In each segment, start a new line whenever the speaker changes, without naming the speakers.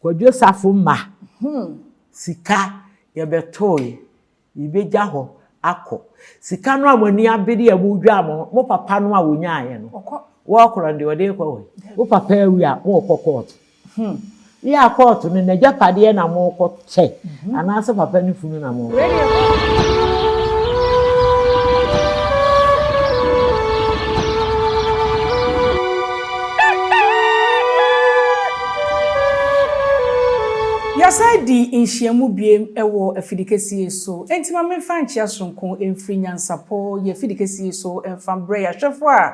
Kwadwo Safo mma sika yɛbɛtoe, yɛbɛgya hɔ akɔ. Sika no a mo ani abere a modwaa mo ho, mo papa no a ɔnyaaeɛ no, wɔkorɔ no deɛ ɔde rekɔ wɔ he? Wo papa awu a, morekɔ kɔɔto. Yɛ a kɔɔto no, n'agyapadeɛ na morekɔkyɛ anaasɛ papa no funu na morekɔ?
Yɛasan adi nhyiamu biem wɔ afidikɛseɛ yi so, enti ma memfa nkyea soronko mfiri nyansapɔ yɛ afidikɛseɛ yi so mfa mbrɛ yɛn ahwɛfoɔ a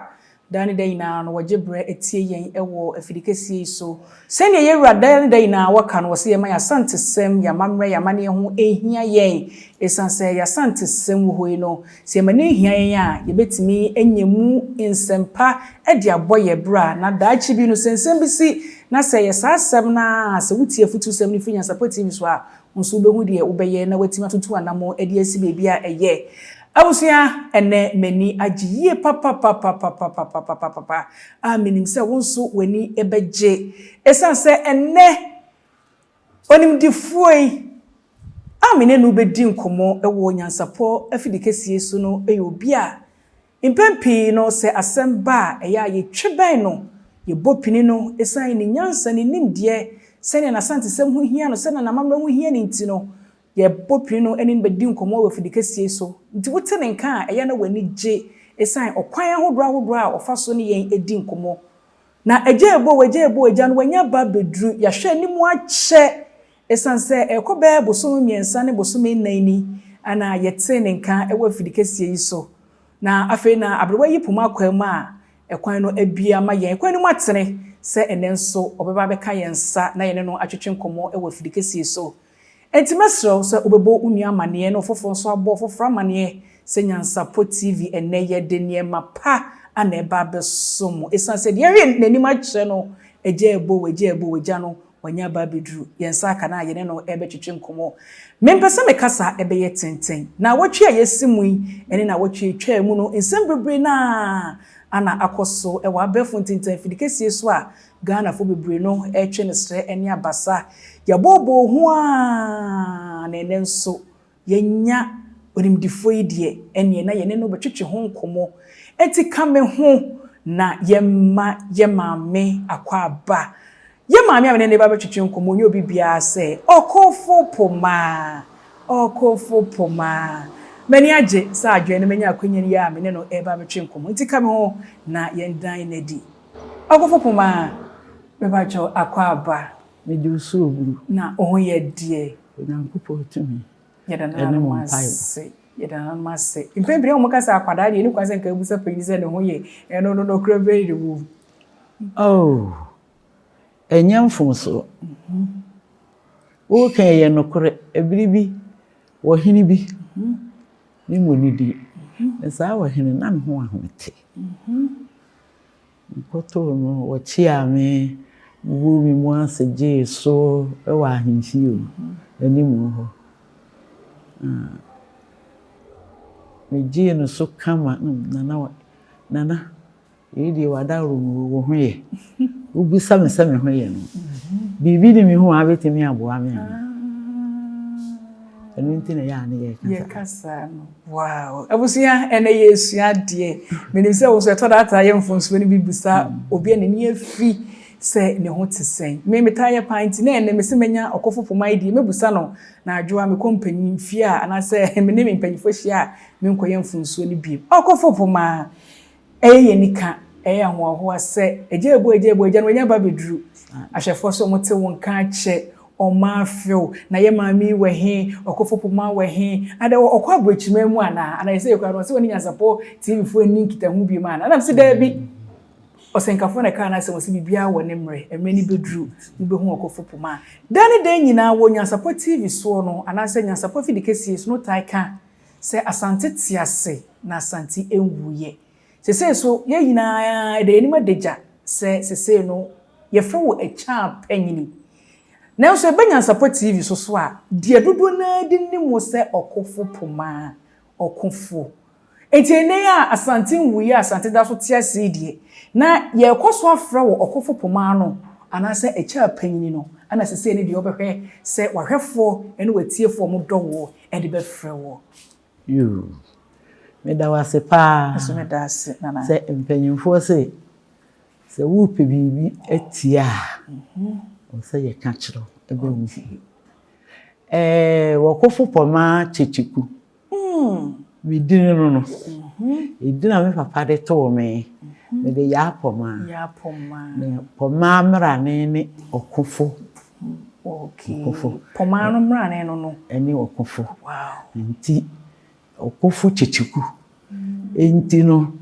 Daa ne da nyinaa no, wɔgye berɛ tie yɛn wɔ afidikɛseɛ yi so. Sɛdeɛ yɛn Wura daa ne da nyinaa wɔka no, wɔse yɛmma yɛn Asantesɛm, yɛn amammerɛ, yɛn amanneɛ ho nhia yɛn. Ɛsiane sɛ yɛn Asantesɛm wɔ hɔ yi no, sɛ yɛma no hia yɛn a, yɛbɛtumi anya mu nsɛm pa de abɔ yɛn bra. Na daakye bi no, sɛ nsɛm bi si na sɛ ɛyɛ saa asɛm no ara a, sɛ wotie afutusɛm no firi Nyansapɔ TV so a, Wo nso wobɛhu deɛ wobɛyɛ na woatumi atutu anammɔn de asi baabi a ɛyɛ. Abusua, ɛnnɛ m'ani agye yie papapapapapapapapapa a menim sɛ wo nso w'ani bɛgye. Ɛsiane sɛ ɛnnɛ onimdefoɔ yi a me ne no bɛdi nkɔmmɔ wɔ nyansapɔ afidikɛseɛ so no yɛ obi a Mpɛn pii no, sɛ asɛm ba a, ɛyɛ a yɛtwe bɛn no, yɛbɔ pini no esiane ne nyansa, ne nimdeɛ, sɛnea n'asantesɛm ho hia no, sɛnea n'amammerɛ ho hia no nti no, yɛbɔ pini no ne no bɛdi nkɔmmɔ wɔ afidikɛseɛ so. Nti wote ne nka a, ɛyɛ a na w'ani gye esiane ɔkwan ahodoɔ ahodoɔ a ɔfa so ne yɛn di nkɔmmɔ. Na Agya Ebo, Agya Ebo, Agya no wanya ba abɛduru, yɛahwɛ anim akyɛ esiane sɛ ɛrekɔ bɛyɛ bosome mmiɛnsa ne bosome nnan ni na yɛtee ne nka wɔ afidikɛseɛ yi so. Na afei na aberewa yi poma akwaa mu a ɛkwan no abue ama yɛn. Kwan no mu atene sɛ ɛnnɛ nso ɔbɛba abɛka yɛn nsa na yɛne no atwetwe nkɔmmɔ wɔ afidi kɛseɛ so. Enti mɛsrɛ wo sɛ wobɛbɔ wo nua amaneɛ na ɔfoforɔ nso abɔ ɔfoforɔ amaneɛ sɛ Nyansapɔ TV ɛnnɛ yɛde nneɛma pa na ɛba abɛsom mo. Ɛsiane sɛ deɛ yɛhwɛ n'anim akyerɛ no, Agya ɛbɔ, Agya ɛbɔ, Agya no Wanya aba abɛduru yɛn nsa aka no a yɛne no rebɛtwetwe nkɔmmɔ. Mempɛ sɛ me kasa bɛyɛ tenten. Naawɔtwe a yɛasi mu yi ne naawɔtwe a ɛtwaa mu no, nsɛm bebree no ara na akɔ so wɔ abɛɛfo ntintan afidikɛseɛ so a Ghanafoɔ bebree no retwe no serɛ ne abasa. Yɛbɔɔbɔɔ hu ara na ɛnnɛ nso Yɛanya onimdefoɔ yi deɛ, ɛnneɛ na yɛne no bɛtwetwe ho nkɔmmɔ. Enti ka me ho na yɛmma yɛn maame akwaaba. Yɛn maame a me ne no reba abɛtwetwe nkɔmmɔ nyɛ obi biara sɛ Ɔkofo Pomaa! Ɔkofo Pomaa! M'ani agye sɛ adwene no manya akwanya yi a me ne no reba abɛtwe nkɔmmɔ. Enti ka me ho na yɛndan no adi. Ɔkofo Pomaa, mepakyɛw, akwaaba.
Mede wo soro buru.
Na wo ho yɛ deɛ.
Onyankopɔn tumi
Yɛda
ne
nananom
mo mpaebɔ.
ase. Yɛda nananom ase. Mpɛn pii na wɔka sɛ akwadaa deɛ, ɛni kwan sɛ nka abusa panyin sɛ ne ho yɛ. Ɛno no, nokorɛ bɛn na ɛwɔ mu?
Oh, ɛnyɛ mfomsoɔ. Woreka yi ɛyɛ nokorɛ. Ɛbere bi, ɔhene bi ne mu nidi. Na saa ɔhene no, na ne ho ahomete. Mekɔtoo no, wɔkyeaa me, woguu me mu ase gyee so wɔ ahemfie anim hɔ. Na megyee no so kama, na Nana, wei deɛ w'adaworo mu wo ho yɛ. Wobisa me sɛ me ho yɛ no, biribi ne me ho a wobɛtumi aboa me anaa? Ɛno nti na ɛyɛ a ne yɛka saa.
Yɛka saa no. Wow! Abusua, ɛnɛ yɛresua adeɛ. Menim sɛ wo nso ɛtɔ da taa yɛ mfomsoɔ no bi bisa obi a n'ani afi sɛ ne ho te sɛn. Me metaa yɛ paa nti na ɛnɛ mese manya ɔkɔfo poma yi deɛ mɛbusa no na adwoa mekɔ mpanyinfie a anaasɛ me ne me mpanyinfoɔ hyia a menkɔyɛ mfomsoɔ no bio. Ɔkɔfo poma! Ɛyɛ yɛn anika, ɛyɛ ahohoahoa sɛ Agya Ebo, Agya Ebo, Agya no wanya ba abɛduru. Ahwɛfoɔ sɛ wɔte wo nka akyɛ, ɔma afew, na yɛ maame yi wɔ he, Ɔkofo Poma wɔ he, adɛ ɔkɔ aburokyima mu anaa? Anaa yɛsɛ yɛkura no ɔse ɔne Nyansapɔ TV foɔ nni nkitaho biom anaa? Ɛna mese daabi. Ɔsɛnkafoɔ na ɛkaa n'asɛm, ɔse biribiara wɔ ne mmerɛ, mmerɛ no bɛduru, mobɛhu Ɔkofo Poma. Da ne da nyinaa wɔ Nyansapɔ TV soɔ no, anaasɛ Nyansapɔ afidikɛseɛ so no wotae ka Sɛ Asante te ase na Asante nwuiɛ. Sesei so yɛn nyinaa yɛda yɛn anim adagya sɛ sesei no yɛfrɛ wo Akyaa Panyini. Nanso ɛba Nyansapɔ TV so so a, deɛ dodoɔ no ara de nim wo sɛ ɔkofo pomaa, ɔkofo. Enti ɛnnɛ yi a Asante nwuiɛ a Asante da so te ase yi deɛ, na yɛrekɔ so afrɛ wo ɔkofo pomaa no anaasɛ Akyaa Panyini no. Ɛna sesei no deɛ wobɛhwɛ sɛ w'ahwɛfoɔ ne w'atiefoɔ a wɔdɔ woɔ de bɛfrɛ woɔ.
Yoo, meda wo ase paa.
Nso meda ase, Nana.
Sɛ mpanyimfoɔ se, sɛ worepɛ biribi atie a, ɛwɔ sɛ yɛka kyerɛ wo, ɛbɛ wo fie. Ɛɛ, wɔkofo pɔmaa kyekyeku. Me dini no no, edin a me papa de too me, mede Yaa Pɔmaa.
Yaa Pɔmaa.
Na Pɔmaa mmarane ne ɔkofo.
Okay.
Ɔkofo.
Pɔmaa no mmarane no no.
Ɛne ɔkofo.
Wow.
Nti, ɔkofo kyekyeku. Nti no,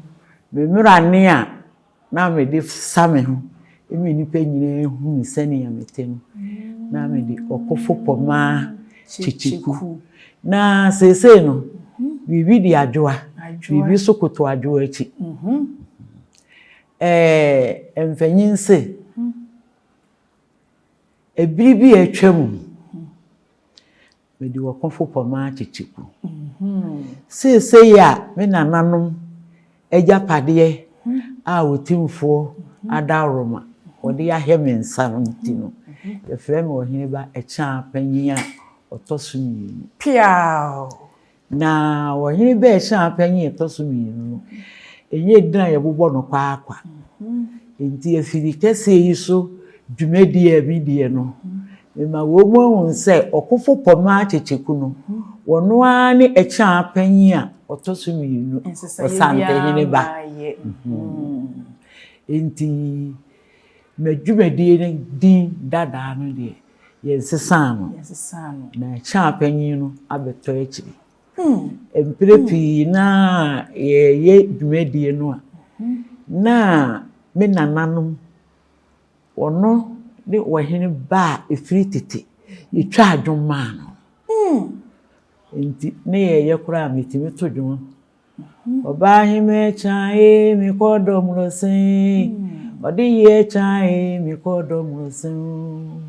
me mmarane a na mede sa me ho ma nnipa nyinaa hu me sɛnea mete no, na mede ɔkofo pɔmaa kyekyeku. Na seesei no, biribi di adwoa, biribi nso koto adwoa akyi. Ɛɛ mpanyin se, ɛbere bi a atwam no, Mede ɔkofo pɔmaa kyekyeku. Seesei a me nananom agyapadeɛ a Otumfoɔ adaworoma wɔde ahɛ me nsa no nti no, yɛfrɛ me Ɔheneba Ɛkyaa Panyin a ɔtɔ so mmienu.
Piaw!
Na ɔhene ba Ɛhyɛn panyin a ɛtɔ so mmienu no, ɛnyɛ din a yɛbobɔ no kwaakwa. Enti afiri kɛseɛ yi so dwumadie a medie no, mema wɔn ahu sɛ ɔkofo Pɔmaa Kyekyeku no, ɔno ara ne Ɛkyɛn panyin a ɔtɔ so mmienu, Ɔsantehene ba. Enti m'adwumadie no din dadaa no deɛ, Yɛnsesaa no, na ɛkyɛ a panyin no abɛtɔ akyiri. Mprɛ pii na yɛreyɛ dwumadie no a, na me nananom, ɔno ne ɔhene ba a ɛfiri tete, yɛtwaa dwom maa no. Nti ne yɛyɛ koraa a, metumi to dwom. Ɔbaa hemɛ kya ee, mekɔ dɔ mmorosen. Ɔde yeɛ kya ee, mekɔ dɔ mmorosen.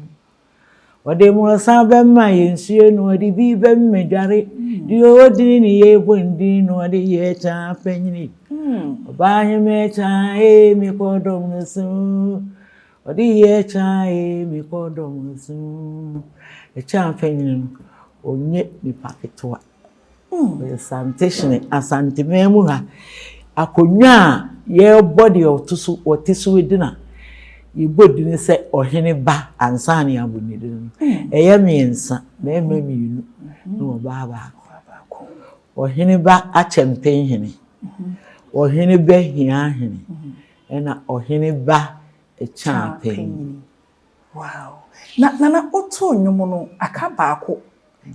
Ɔde mmorosa bɛma yɛn nsuo na ɔde bi bɛma dware. Deɛ ɔwɔ dini ne yɛ bɔ ndin na ɔde yɛ kyaa panyini. Ɔbaa hemɛ kyaa ee me kɔ dɔm no so. Ɔde yɛ kyaa ee me kɔ dɔm no so. Ɛkyaa panyini no ɔnyɛ nipa ketewa. Ɔyɛ Santehene, Asanteman mu ha. Akonnwa a yɛrebɔ deɛ ɔto so ɔte so di na yɛbɔ din sɛ ɔhene ba ansa na yɛabɔ ne din no. Ɛyɛ mmiɛnsa, mmarima mmienu na ɔbaa baako. Ɔhene ba akyɛmpenhene, ɔhene ba hiahene, ɛna ɔhene ba kyaapanyini.
Wow! Na Nana wotoo nnwom no aka baako.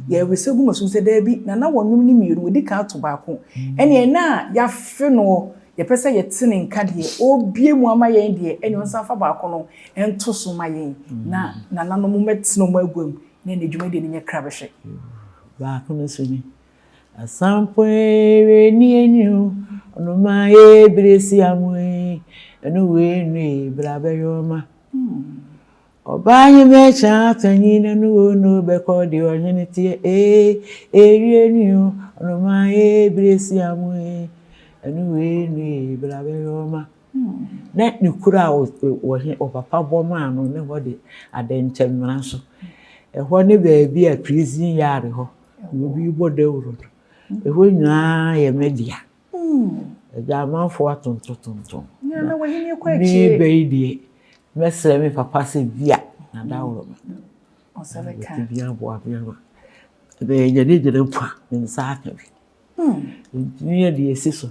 Yɛrebisa gu m'asom sɛ, Dabi, na na wɔ nnwom no mmienu, wadi kan ato baako. Ɛnneɛ na a yɛafe noɔ, yɛpɛ sɛ yɛte ne nka deɛ, ɔrebue mu ama yɛn deɛ, ɛnneɛ ɔnsan mfa baako no nto so ma yɛn, na nananom mmɛtena wɔn agua mu, na ɛnneɛ dwumadie no nyɛ krabɛhwɛ.
Baako no nso ni, Asampo ee, ni enyi o, ɔnoma ee, bere si amu ee, ɛno wei nu ee, bra bɛyɛ ɔma. Ɔbaa hemɛkyɛ apanyin na no wo no bɛkɔ deɛ ɔhene teɛ ee ewie ni o ɔnoma ee bere si amu ee ɛno wei nu ee bra bɛyɛ ɔma na ne kuro a ɔhe ɔpapa bɔ maa no ne hɔ de adɛnkyɛmmena so ɛhɔ ne baabi a prison yard hɔ na obi bɔ dawuro no ɛhɔ nyinaa yɛ me dea. Agya amanfoɔ atontotontom.
Na w'ahenni kɔ
Me
akyire.
bɛ yi deɛ, mɛsrɛ me papa sɛ bia na daworo me.
Ɔsɛ bɛka.
Bɛtumi aboa me ama. Ɛbɛyɛ nyane gyina mpo a, me nsa aka bi. Nti ne yɛ deɛ ɛsi so.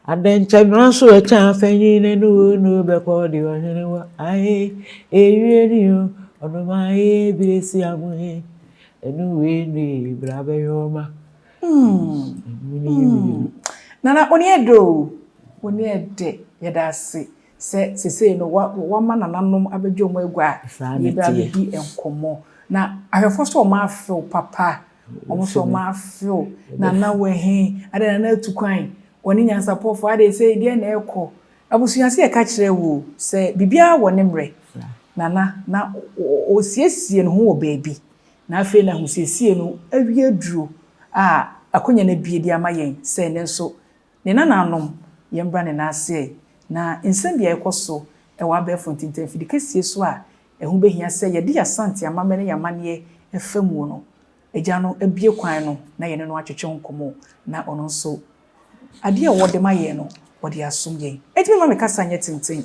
Adɛnkyɛmmira nso ɛkyɛ afɛnyi ne no o no bɛkɔ deɛ ɔhene wɔ ae ewie ni o ɔnoma ae bire si amo he ɛno wei nue bra bɛyɛ ɔma.
Nana wo ne yɛ dɛ o, wo ne yɛ dɛ, yɛda ase sɛ sesei no wama nananom abɛgye wɔn agua a yɛbɛ abɛdi nkɔmmɔ. Na ahwɛfoɔ nso wɔn afew papa, wɔn nso wɔn afew, Nana wɔ he, adɛn Nana atu kwan, wɔne nyansapɔfoɔ adɛn sei deɛn na ɛrekɔ. Abusua sɛ yɛka kyerɛ wo o, sɛ biribiara wɔ ne mmerɛ, Nana na ɔresiesie ne ho wɔ baabi. Na afei na ahosiesie no awie aduro a akonya no abue de ama yɛn sɛ ɛnnɛ nso ne nananom yɛmmra ne nan ase ɛ. Na nsɛm bi a ɛkɔ so wɔ abɛɛfo ntintan afidikɛseɛ so a ɛho bɛhia sɛ yɛde yɛn Asante amammerɛ ne yɛn amanneɛ fa mu no, Agya no abue kwan no na yɛne no atwetwe nkɔmmɔ na ɔno nso adeɛ a ɔwɔ de ma yɛn no, ɔde asom yɛn. Enti memma me kasa nyɛ tenten.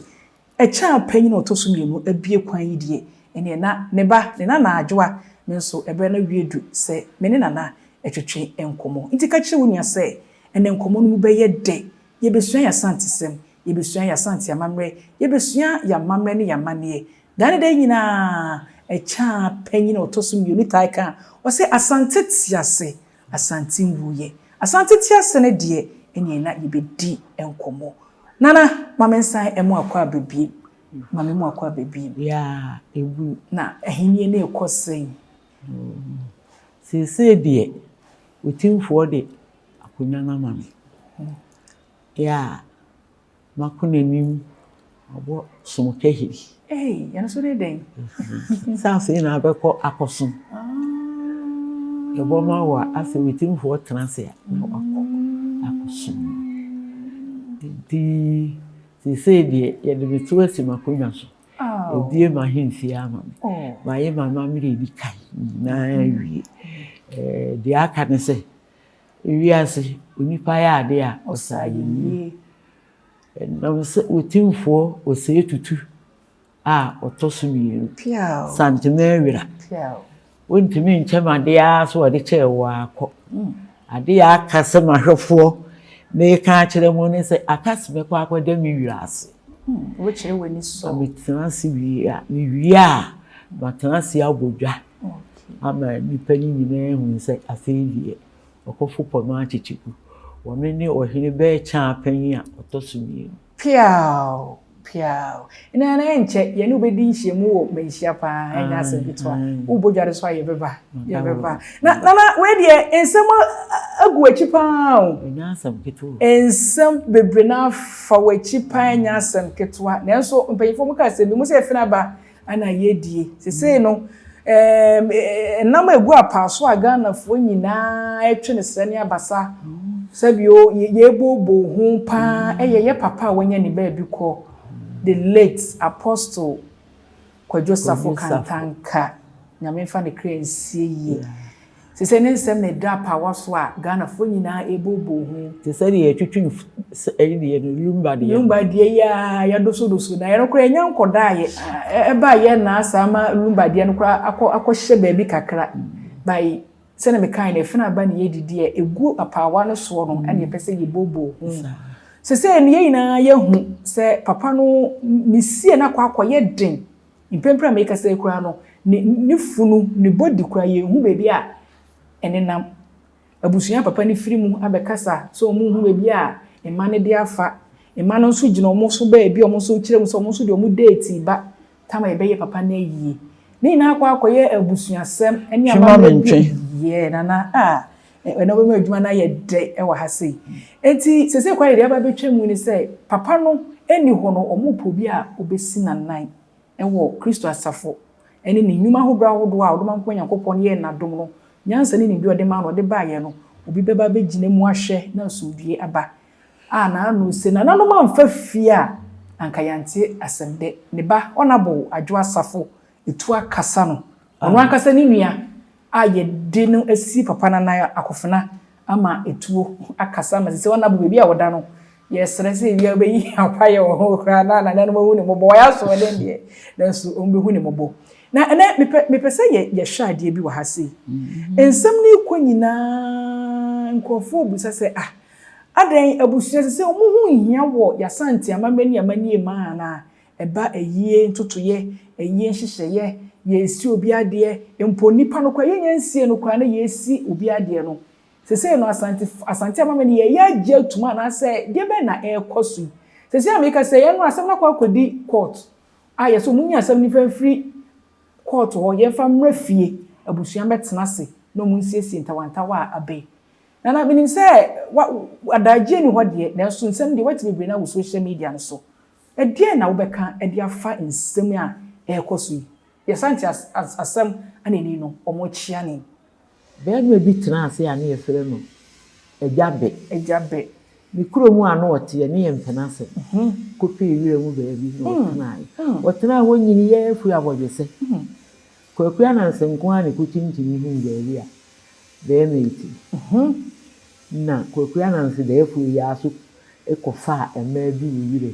Ɛkyɛ a panyin a ɔtɔ so mmienu abue kwan yi deɛ, ɛnneɛ na ne ba, ne nana Adwoa, me nso ɛberɛ no awie du sɛ me ne Nana twetwe nkɔmmɔ. Nti ka kyerɛ wo nua sɛ, ɛnnɛ nkɔmmɔ no mu bɛyɛ dɛ. Yɛbɛsua yɛn Asantesɛm, yɛbɛsua yɛn Asante amammerɛ, yɛbɛsua yɛn amammerɛ ne yɛn amanneɛ. Da ne da nyinaa, ɛkyɛ a panyin a ɔtɔ so mmienu taa ka, ɔse Asante te ase, Asante nwuiɛ. Asante te ase no deɛ, ɛnneɛ na yɛbɛdi nkɔmmɔ. Nana, ma me nsan mu akɔ aba biem. Ma me mu akɔ aba biem.
Yeah, ebu.
Na ahennie no rekɔ sɛn?
Seesei deɛ, Otumfoɔ de akonnwa no ama me. Yeah. Mako n'anim, mabɔ som kahiri.
Ei, ɛno nso ne dɛn?
Sɛ afei na abɛkɔ akɔsom. Yɛbɔ ma wo a, afei w'atimfoɔ tena ase a, na wakɔ akɔsom. Nti seesei deɛ yɛde me to asi m'akonnwa so. Ebie m'ahemfie ama me. Mayɛ m'amammerɛ a ɛdi kan nyinaa awie. Deɛ aka ne sɛ, Ewiase, onipa yɛ ade a, ɔsɛ ayamye. Ɛnam sɛ Otumfoɔ Osei Tutu a ɔtɔ so mmienu, Santema Awira, wontumi nkyɛ me adeɛ ara sɛ ɔde kyɛɛ wo ara kɔ. Adeɛ a aka sɛ m'ahwɛfoɔ meka akyerɛ mo ne sɛ, aka sɛ mɛkɔ akɔda me wura ase. Na metena ase wie a, mewie a, matena ase abɔ dwa. ama nnipa no nyinaa ahu sɛ afei deɛ ɔkɔfo pɔmɔ akyekyeku. Ɔno ne ɔhene Bɛɛkyaa panyin a ɔtɔ so mmienu.
Piaw! Piaw! Nnɛ na ɛnkyɛ yɛne wo bɛdi nhyiamu wɔ Manhyia paa, ɛnyɛ asɛm ketewa. Wobɔ dwa no so a yɛbɛba, yɛbɛba. Na Nana, wei deɛ nsɛm agu w'akyi paa o.
Ɛnyɛ asɛm ketewa o.
Nsɛm bebree no afa w'akyi paa, ɛnyɛ asɛm ketewa. Nanso mpanyinfoɔ mo ka asɛm bi, mo sɛ yɛfene aba na yɛdie. Sesei no, ɛnam a ɛgu apaaso a Ghanafoɔ nyinaa twe no srɛ ne abasa, sɛbio yɛbooboo ho pa ara yɛ yɛ papa a wanya ne baabi kɔ, the late Apostle Kwadwo Safo Kantanka, Nyame mfa ne kra nsie yie. Sesei ne nsɛm na ɛda apaawa so a Ghanafoɔ nyinaa ɛbooboo ho.
Te sɛ deɛ yɛtwetwe no ɛyi deɛ no lumba deɛ no.
Lumba deɛ yi ara yɛdosodoso na ɛno koraa ɛnya nkɔdaeɛ. Ɛbaa yɛ naa saa ma lumba deɛ no koraa akɔ akɔhyɛ baabi kakra. By sɛdeɛ mekaeɛ no ɛfena aba ne yɛdidi a ɛgu apaawa no soɔ no ɛna yɛpɛ sɛ yɛbooboo ho. Sesei no yɛn nyinaa yɛahu sɛ papa no ne sie no akɔ akɔyɛ den. Mprempren a merekasa yi koraa no, ne ne funu, ne body koraa, yɛnhu baabi a ɛnenam. Abusua a papa no firi mu abɛkasa sɛ wɔnhu baabi a mma no de afa. Mma no nso gyina wɔn so baabi a wɔn nso rekyerɛ mu sɛ wɔn nso deɛ wɔn date ba tam a yɛbɛyɛ papa no ayie. Ne nyinaa akɔ akɔyɛ abusuasɛm ne
Twe ma
amammerɛ bi.
mentwe.
Yeah, Nana, ah, ɛnɛ wobɛma adwuma no ayɛ dɛ wɔ ha sei. Enti seesei koraa deɛ aba abɛtwa mu ne sɛ papa no nni hɔ no, wɔrepɛ obi a ɔbɛsi n'anan wɔ Kristo asafo ne ne nnwuma ahodoɔ ahodoɔ a Ɔdomankoma Nyankopɔn yɛɛ no adom no, nyansa ne nimdeɛ a ɔde maa no, ɔde baeɛ no, obi bɛba abɛgyina mu ahwɛ na asomdwoeɛ aba. A N'ano se, Nananom amfa fie a, anka yɛante asɛm dɛ. Ne ba, Ɔnabo Adwo Asafo, ɛtu akasa no, ɔno ankasa ne nua a yɛde no asi papa no anan akofena ama etuo akasa ama sisi ɔnabo baabi a ɔda no yɛsrɛ sɛ ewia wobɛyi apayɛ wɔ ho koraa na nananom ahu ne mmɔbɔ wɔyɛ asoɔden deɛ nanso wɔn bɛhu ne mmɔbɔ na ɛnɛ mepɛ mepɛ sɛ yɛ yɛhwɛ adeɛ bi wɔ ha sei nsɛm no rekɔ nyinaa nkurɔfoɔ bisa sɛ ah adɛn abusua sɛ sɛ wɔn ho nhia wɔ yɛasante amammerɛ ne amannie mu anaa Ɛba ayie ntotoeɛ, ayie nhyehyɛeɛ, yɛresi obi adeɛ, mpo nnipa no koraa yɛnnya nsiee no koraa na yɛresi obi adeɛ no. Seesei no Asante Asante amammerɛ no yɛreyɛ agye atum anaasɛ deɛ bɛn na ɛrekɔ so yi? Seesei a mereka sɛ yɛn no asɛm no akɔ akɔdi court a yɛsɛ wɔn nyi asɛm no mfa mfiri court hɔ yɛmfa mmra fie, abusua mmɛtena ase na wɔn nsiesie ntawantawa a aba yi. Nana menim sɛ wa adagyeɛ nni hɔ deɛ nanso nsɛm deɛ woate bebree no wɔ social media no so. Ɛdeɛn na wobɛka de afa nsɛm a ɛrekɔ so yi? Yɛsan te asɛm na ɛni no, wɔrekyea ne.
Barima bi tenaa ase a na yɛfrɛ no Agya Bɛ.
Agya Bɛ.
Ne kurom a na ɔteɛ ne yɛ Mpenase kɔpɛɛ wira mu baabi na ɔtenaeɛ. Ɔtenaa hɔ nyiniiɛ firi abɔdwesɛ. Kwaku Ananse nko ara na ɛkɔkyinkyini huu baabi a barima yi te. Na Kwaku Ananse daafoɔ yi ara nso kɔfaa mmaa bi wɔ wira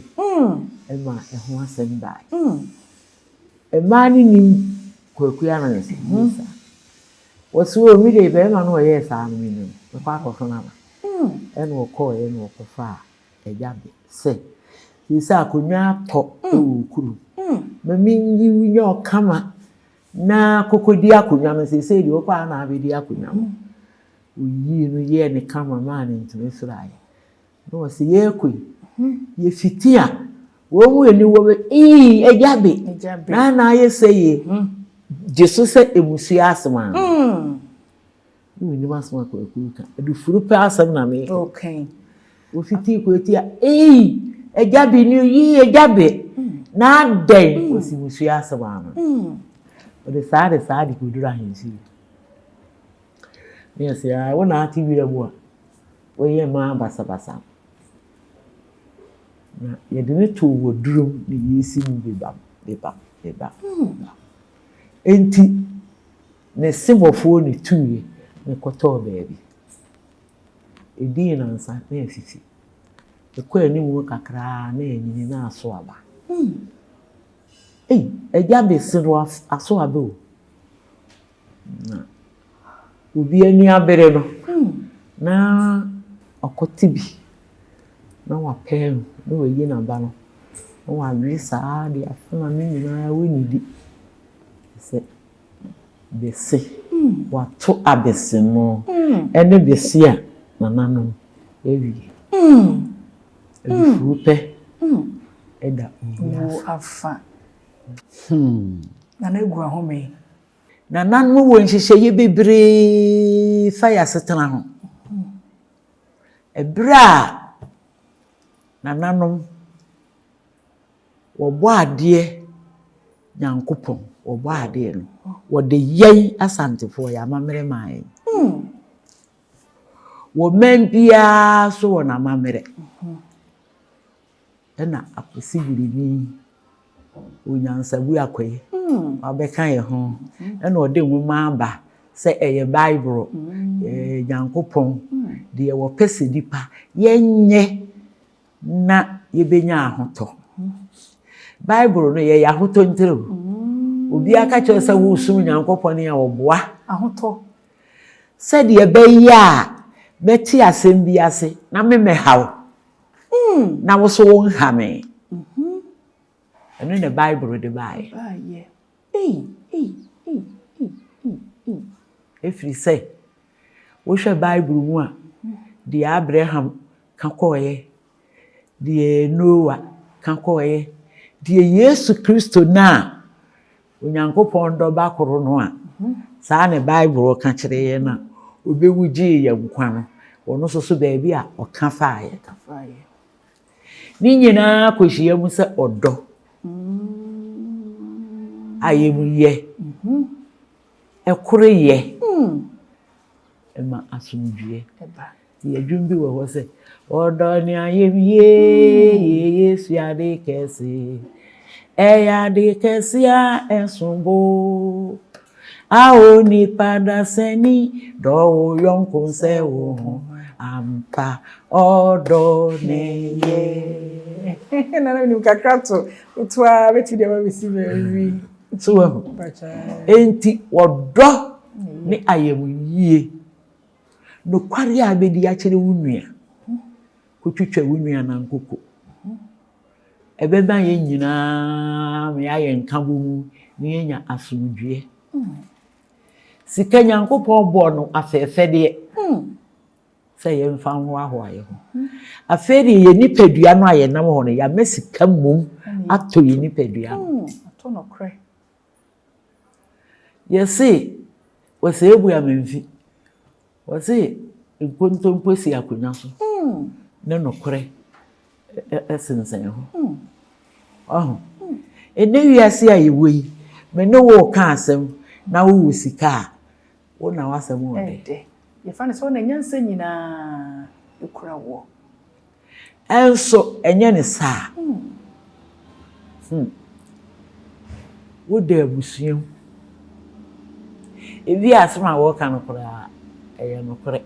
mu ma ɛho asɛm baeɛ. Mmaa no nim Kwaku Ananse yie saa. Wɔse o me deɛ barima no a ɔyɛɛ saa no menim no, mɛkɔ akɔfa no aba. Ɛna ɔkɔeɛ na ɔkɔfaa agya be sɛ, seesei akonnwa atɔ wɔ wo kurom, ma menyi wo nyɛ ɔkama na kɔkɔdi akonnwa no, seesei deɛ wokɔ a na abɛdi akonnwa no. Ɔyii no yɛɛ no kama maa no ntoma firaeɛ. Na ɔse yɛrekɔ yi, yɛfiti a, wɔn mu ani wɔ bɛ, ii, agya be, na na ayɛ sɛ yie, gye so sɛ mmusua asɛm a. Ne menim asɛm a Kwaku reka, adufuru pɛ asɛm na meka. Wɔfiti kɔ eti a, ii, agya be ni o, yii, agya be, na adɛn, ɔsi mmusua asɛm ano. Ɔde saa de saa de kɔduru ahemfie. Ne yɛse, ah, wo na ate wira mu a, Wɔyɛɛ mmaa basabasa. Na yɛde no too waduro mu na yɛresi mu bebam, bebam, bebam, bebam. Enti ne sebɔfoɔ na ɛtuiɛ na ɛkɔtɔɔ baabi. Ɛdii nnansa na afifi. Ɛkɔɔ anim kakra ara na anyini na aso aba. Ei, agya bese no aso aba o. Na obi ani abere no, na ɔkɔte bi, na wapɛɛ no, na wayi n'aba no, na wawe saa de afena no nyinaa wonnidi. Sɛ bese, wato abese no ne bese a nananom awie. Adufuru pɛ da owia
afa. Nana egu ahome.
Nananom wɔ nhyehyɛeɛ bebree fa yɛn asetena ho. Ɛberɛ a nananom wɔbɔ adeɛ Nyankopɔn wɔbɔ adeɛ no, wɔde yɛn Asantefoɔ yɛn amammerɛ maa yɛn. Wɔ man biara so wɔ n'amammerɛ. Ɛna Akwasi Biribini, Onyansabu Akwai, wabɛka yɛn ho. Ɛna ɔde nwoma aba sɛ ɛyɛ Bible, ɛyɛ Nyankopɔn, deɛ wɔpɛ sɛ nipa yɛnyɛ na yɛbɛnya ahotɔ. Bible no yɛyɛ ahotɔ ntiri o. Obiara ka kyerɛ sɛ wosom Nyankopɔn a ɔboa.
Ahotɔ.
Sɛdeɛ ɛbɛyɛ a mɛte asɛm bi ase na memmɛha wo. Na wo so wonha me. Ɛno na Bible de baeɛ. Ɛfiri sɛ, wohwɛ Bible mu a, deɛ Abraham ka kɔeɛ, deɛ Noa ka kɔeɛ, deɛ Yesu Kristo no a Onyankopɔn dɔ Ba koro no a saa na Bible ka kyerɛ yɛn a obewu gyee yɛn nkwa no, ɔno nso so baabi a ɔka faeɛ. Ne nyinaa kɔhyia mu sɛ ɔdɔ ayamyɛ, ɛkoreyɛ, ɛma asomdwoeɛ. Nti dwom bi wɔ hɔ sɛ, Ɔdɔ ne ayamye yɛ Yesu ade kɛse. Ɛyɛ ade kɛse a ɛsom bo. A onipa dasani dɔ wo yɔnko sɛ wo ho. Ampa ɔdɔ ne yɛ.
Nana menim kakra to woto a bɛtumi de ama bɛsi baabi.
So wahu. Enti ɔdɔ ne ayamyie. Nokware a wobedi akyerɛ wo nua, kotwitwa wo nua nankoko. Ɛbɛma yɛn nyinaa ma yɛayɛ nkabom na yɛanya asomdwoeɛ. Sika Nyankopɔn bɔɔ no afɛɛfɛdeɛ sɛ yɛmfa nhoahoa yɛn ho. Afei deɛ yɛn nipadua no a yɛnam hɔ no, yɛama sika mmom atɔ yɛn nipadua no. Yɛse wɔsɛe bu amanfi. Wɔse nkontompo si akonnwa so ne nokorɛ sensɛn hɔ. Wahu? Ɛnnɛ wiase a yɛwɔ yi, me ne wo reka asɛm na wowɔ sika a, wo na w'asɛm wɔ dɛ.
Yɛfa no sɛ wo na nyansa nyinaa kura woɔ.
Nso ɛnyɛ ne saa. Woda abusua mu. Ebi a asɛm a wɔka no koraa ɛyɛ nokorɛ.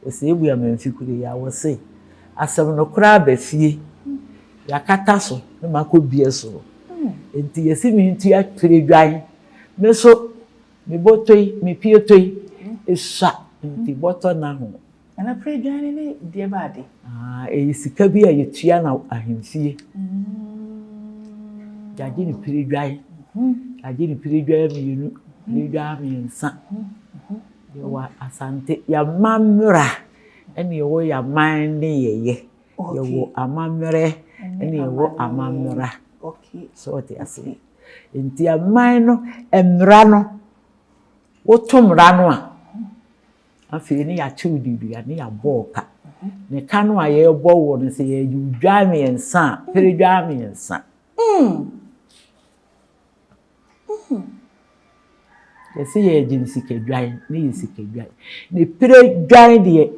Wɔsɛ ebu amanfi kuro yi a wɔse asɛm no koraa aba fie. Yɛakata so na makɔ bie soro. Nti yɛsi me ntua pere dwan. Me so me bɔtɔ yi, me pietɔ yi, esua nti bɔtɔ na ho.
Nana pere dwan no ne deɛ ba ade?
Ah, ɛyɛ sika bi a yɛtua na ahemfie. Yɛagye no pere dwan. Yɛagye no pere dwan mmienu, pere dwan mmiɛnsa. Yɛwɔ Asante, yɛamammerɛ ɛne yɛwɔ yɛaman ne yɛyɛ. Yɛwɔ amammerɛ ɛne yɛwɔ amammerɛ. So ɔte aseɛ. Nti aman no, mmara no, woto mmara no a, afei ne yɛakye wo de dua ne yɛabɔ wo ka. Ne ka no a yɛrebɔ wo no, sɛ yɛyi wo dwan mmiɛnsa a, pere dwan mmiɛnsa. Yɛsɛ yɛregye no sika dwan, ne yɛ sika dwan. Ne pere dwan deɛ,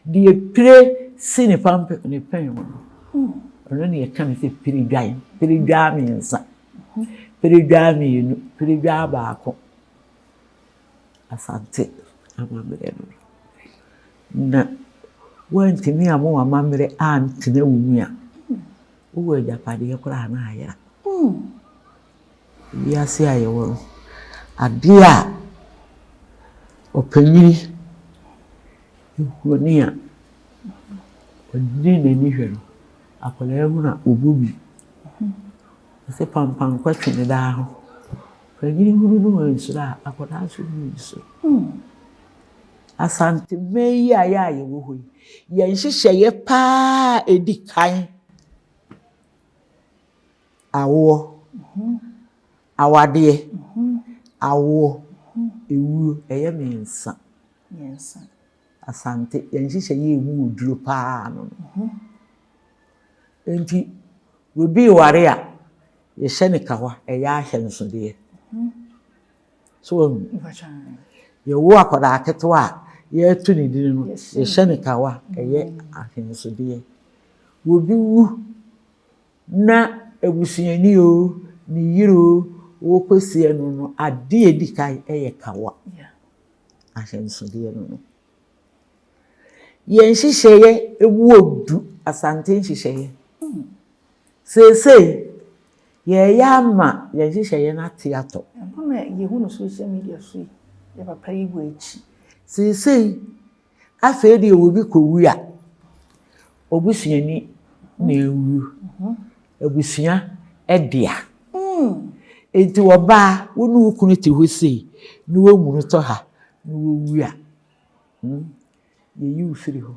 deɛ pere si ne pampe ne pɛn mu no, ɔno ne yɛka no sɛ pere dwan, pere dwan mmiɛnsa, pere dwan mmienu, pere dwan baako. Asante amammerɛ no. Na woantumi amma w'amammerɛ antena wo mu a, wowɔ agyapadeɛ koraa na ayera. Wiase a yɛwɔ no, adeɛ a ɔpanyini huni a ɔde n'ani hwɛ no, akwadaa hunu a ɔbu bi. Ɔsɛ pampankwa twe ne daa ho. Panyini hunu no wansuro a, akwadaa nso hunu nsuro. Asanteman yi a yɛ a yɛwɔ hɔ yi, yɛn nhyehyɛeɛ paa a ɛdi kan, awoɔ, awadeɛ, awoɔ, ewuo, ɛyɛ mmiɛnsa. Asante, yɛn nhyehyɛeɛ emu wɔ duro paa no no. Nti, obi ware a, yɛhyɛ ne kawa, ɛyɛ ahyɛnsodeɛ. So wahu? Yɛwo akwadaa ketewa a, yɛreto ne din no, yɛhyɛ ne kawa, ɛyɛ ahyɛnsodeɛ. Obi wu na abusuani o, ne yere o, wɔkɔsie no no, adeɛ a ɛdi kan yɛ kawa. Ahyɛnsodeɛ no no. Yɛn nhyehyɛeɛ emu wɔ du, Asante nhyehyɛeɛ. Seesei, yɛreyɛ ama yɛn nhyehyɛeɛ no ate atɔ.
Ɛno na yɛhu no social media so yi, yɛ papa yi wɔ akyi.
Seesei, afei deɛ obi kɔwu a, obusuani na ewu. Abusua dea. Nti ɔbaa, wo ne wo kunu te hɔ sei, na wamunu tɔ ha, na wawu a, yɛyi wo firi hɔ.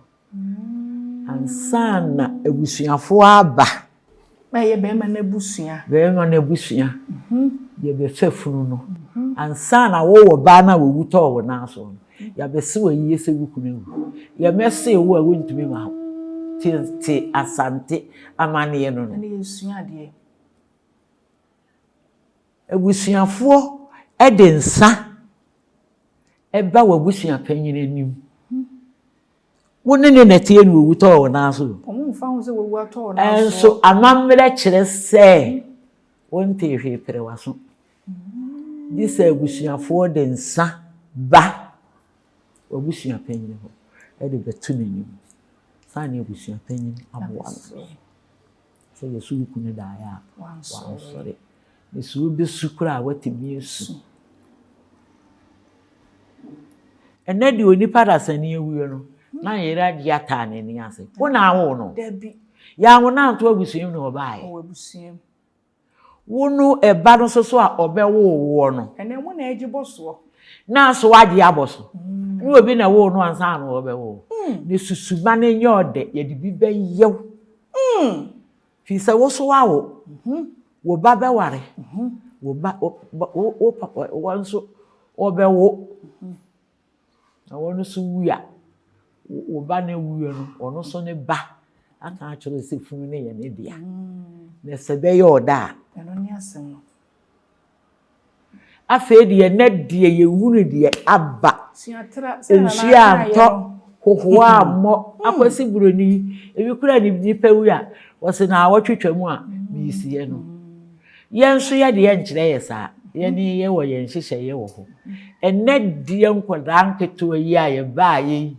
Ansa na abusuafoɔ aba.
Na ɛyɛ bɛrima no abusua.
Bɛrima no abusua. Yɛbɛfa funu no. Ansa na wowɔ baa no a wawu tɔɔ wo nan so no, yɛabɛse wo ayie sɛ wo kunu awu. Yɛmmɛsee wo a wontumi ma hɔ. Tete Asante amanneɛ no no.
Ɛne yɛsua adeɛ.
Abusuafoɔ de nsa ɛba w'abusuapanyin anim. Wo ne ne na ɛteɛ na owu tɔɔ wo nan so.
Wɔn mfa ho sɛ wawu atɔ wo nan
so. Nso amammerɛ kyerɛ sɛ wontee hwee pere w'aso. Gye sɛ abusuafoɔ de nsa ba w'abusuapanyin hɔ de bɛto n'anim. Saa ne abusuapanyin aboa no. Sɛ yɛso wo kunu daeɛ a, wansɔre. Na sɛ wobɛsu koraa a, woatumi asu. Ɛnɛ deɛ onipa dasani awuo no, na yere agye ataa n'ani ase. Wo na awo no?
Dabi.
Yɛanwo no anto abusua mu na ɔbaeɛ.
Ɔwɔ abusua mu.
Wo no ɛba no nso so a ɔbɛwo woɔ no.
Ɛnɛ mo na ɛgye bɔ soɔ.
Na so wagye abɔ so. Ne obi na ɛwoo no ansa na ɔbɛwo wo. Ne susuma no nyɛ ɔdɛ, yɛde bi bɛyɛ wo. Firi sɛ wo so woawo. Wo ba bɛware. Wo ba, wo, wo papa, wɔn nso wɔbɛwo. Na wɔn nso wu a, wo ba no awuo no, ɔno nso ne ba aka akyerɛ sɛ funu no yɛ ne dea. Na sɛ bɛyɛ ɔda a.
Ɛno ne asɛm no.
Afei deɛ nnɛ deɛ yɛhunu deɛ aba. Nsuo antɔ. Hohoa mmɔ akwasi buroni ebi kura ne nipa wu a wɔsi na awɔtwe twam a miisiɛ no. Yɛn nso yɛ deɛ nkyerɛ yɛ saa. Yɛn yɛ wɔ yɛn nhyehyɛeɛ wɔ hɔ. Ɛnɛ deɛ nkwadaa nketewa yi a yɛbaa yɛ yi,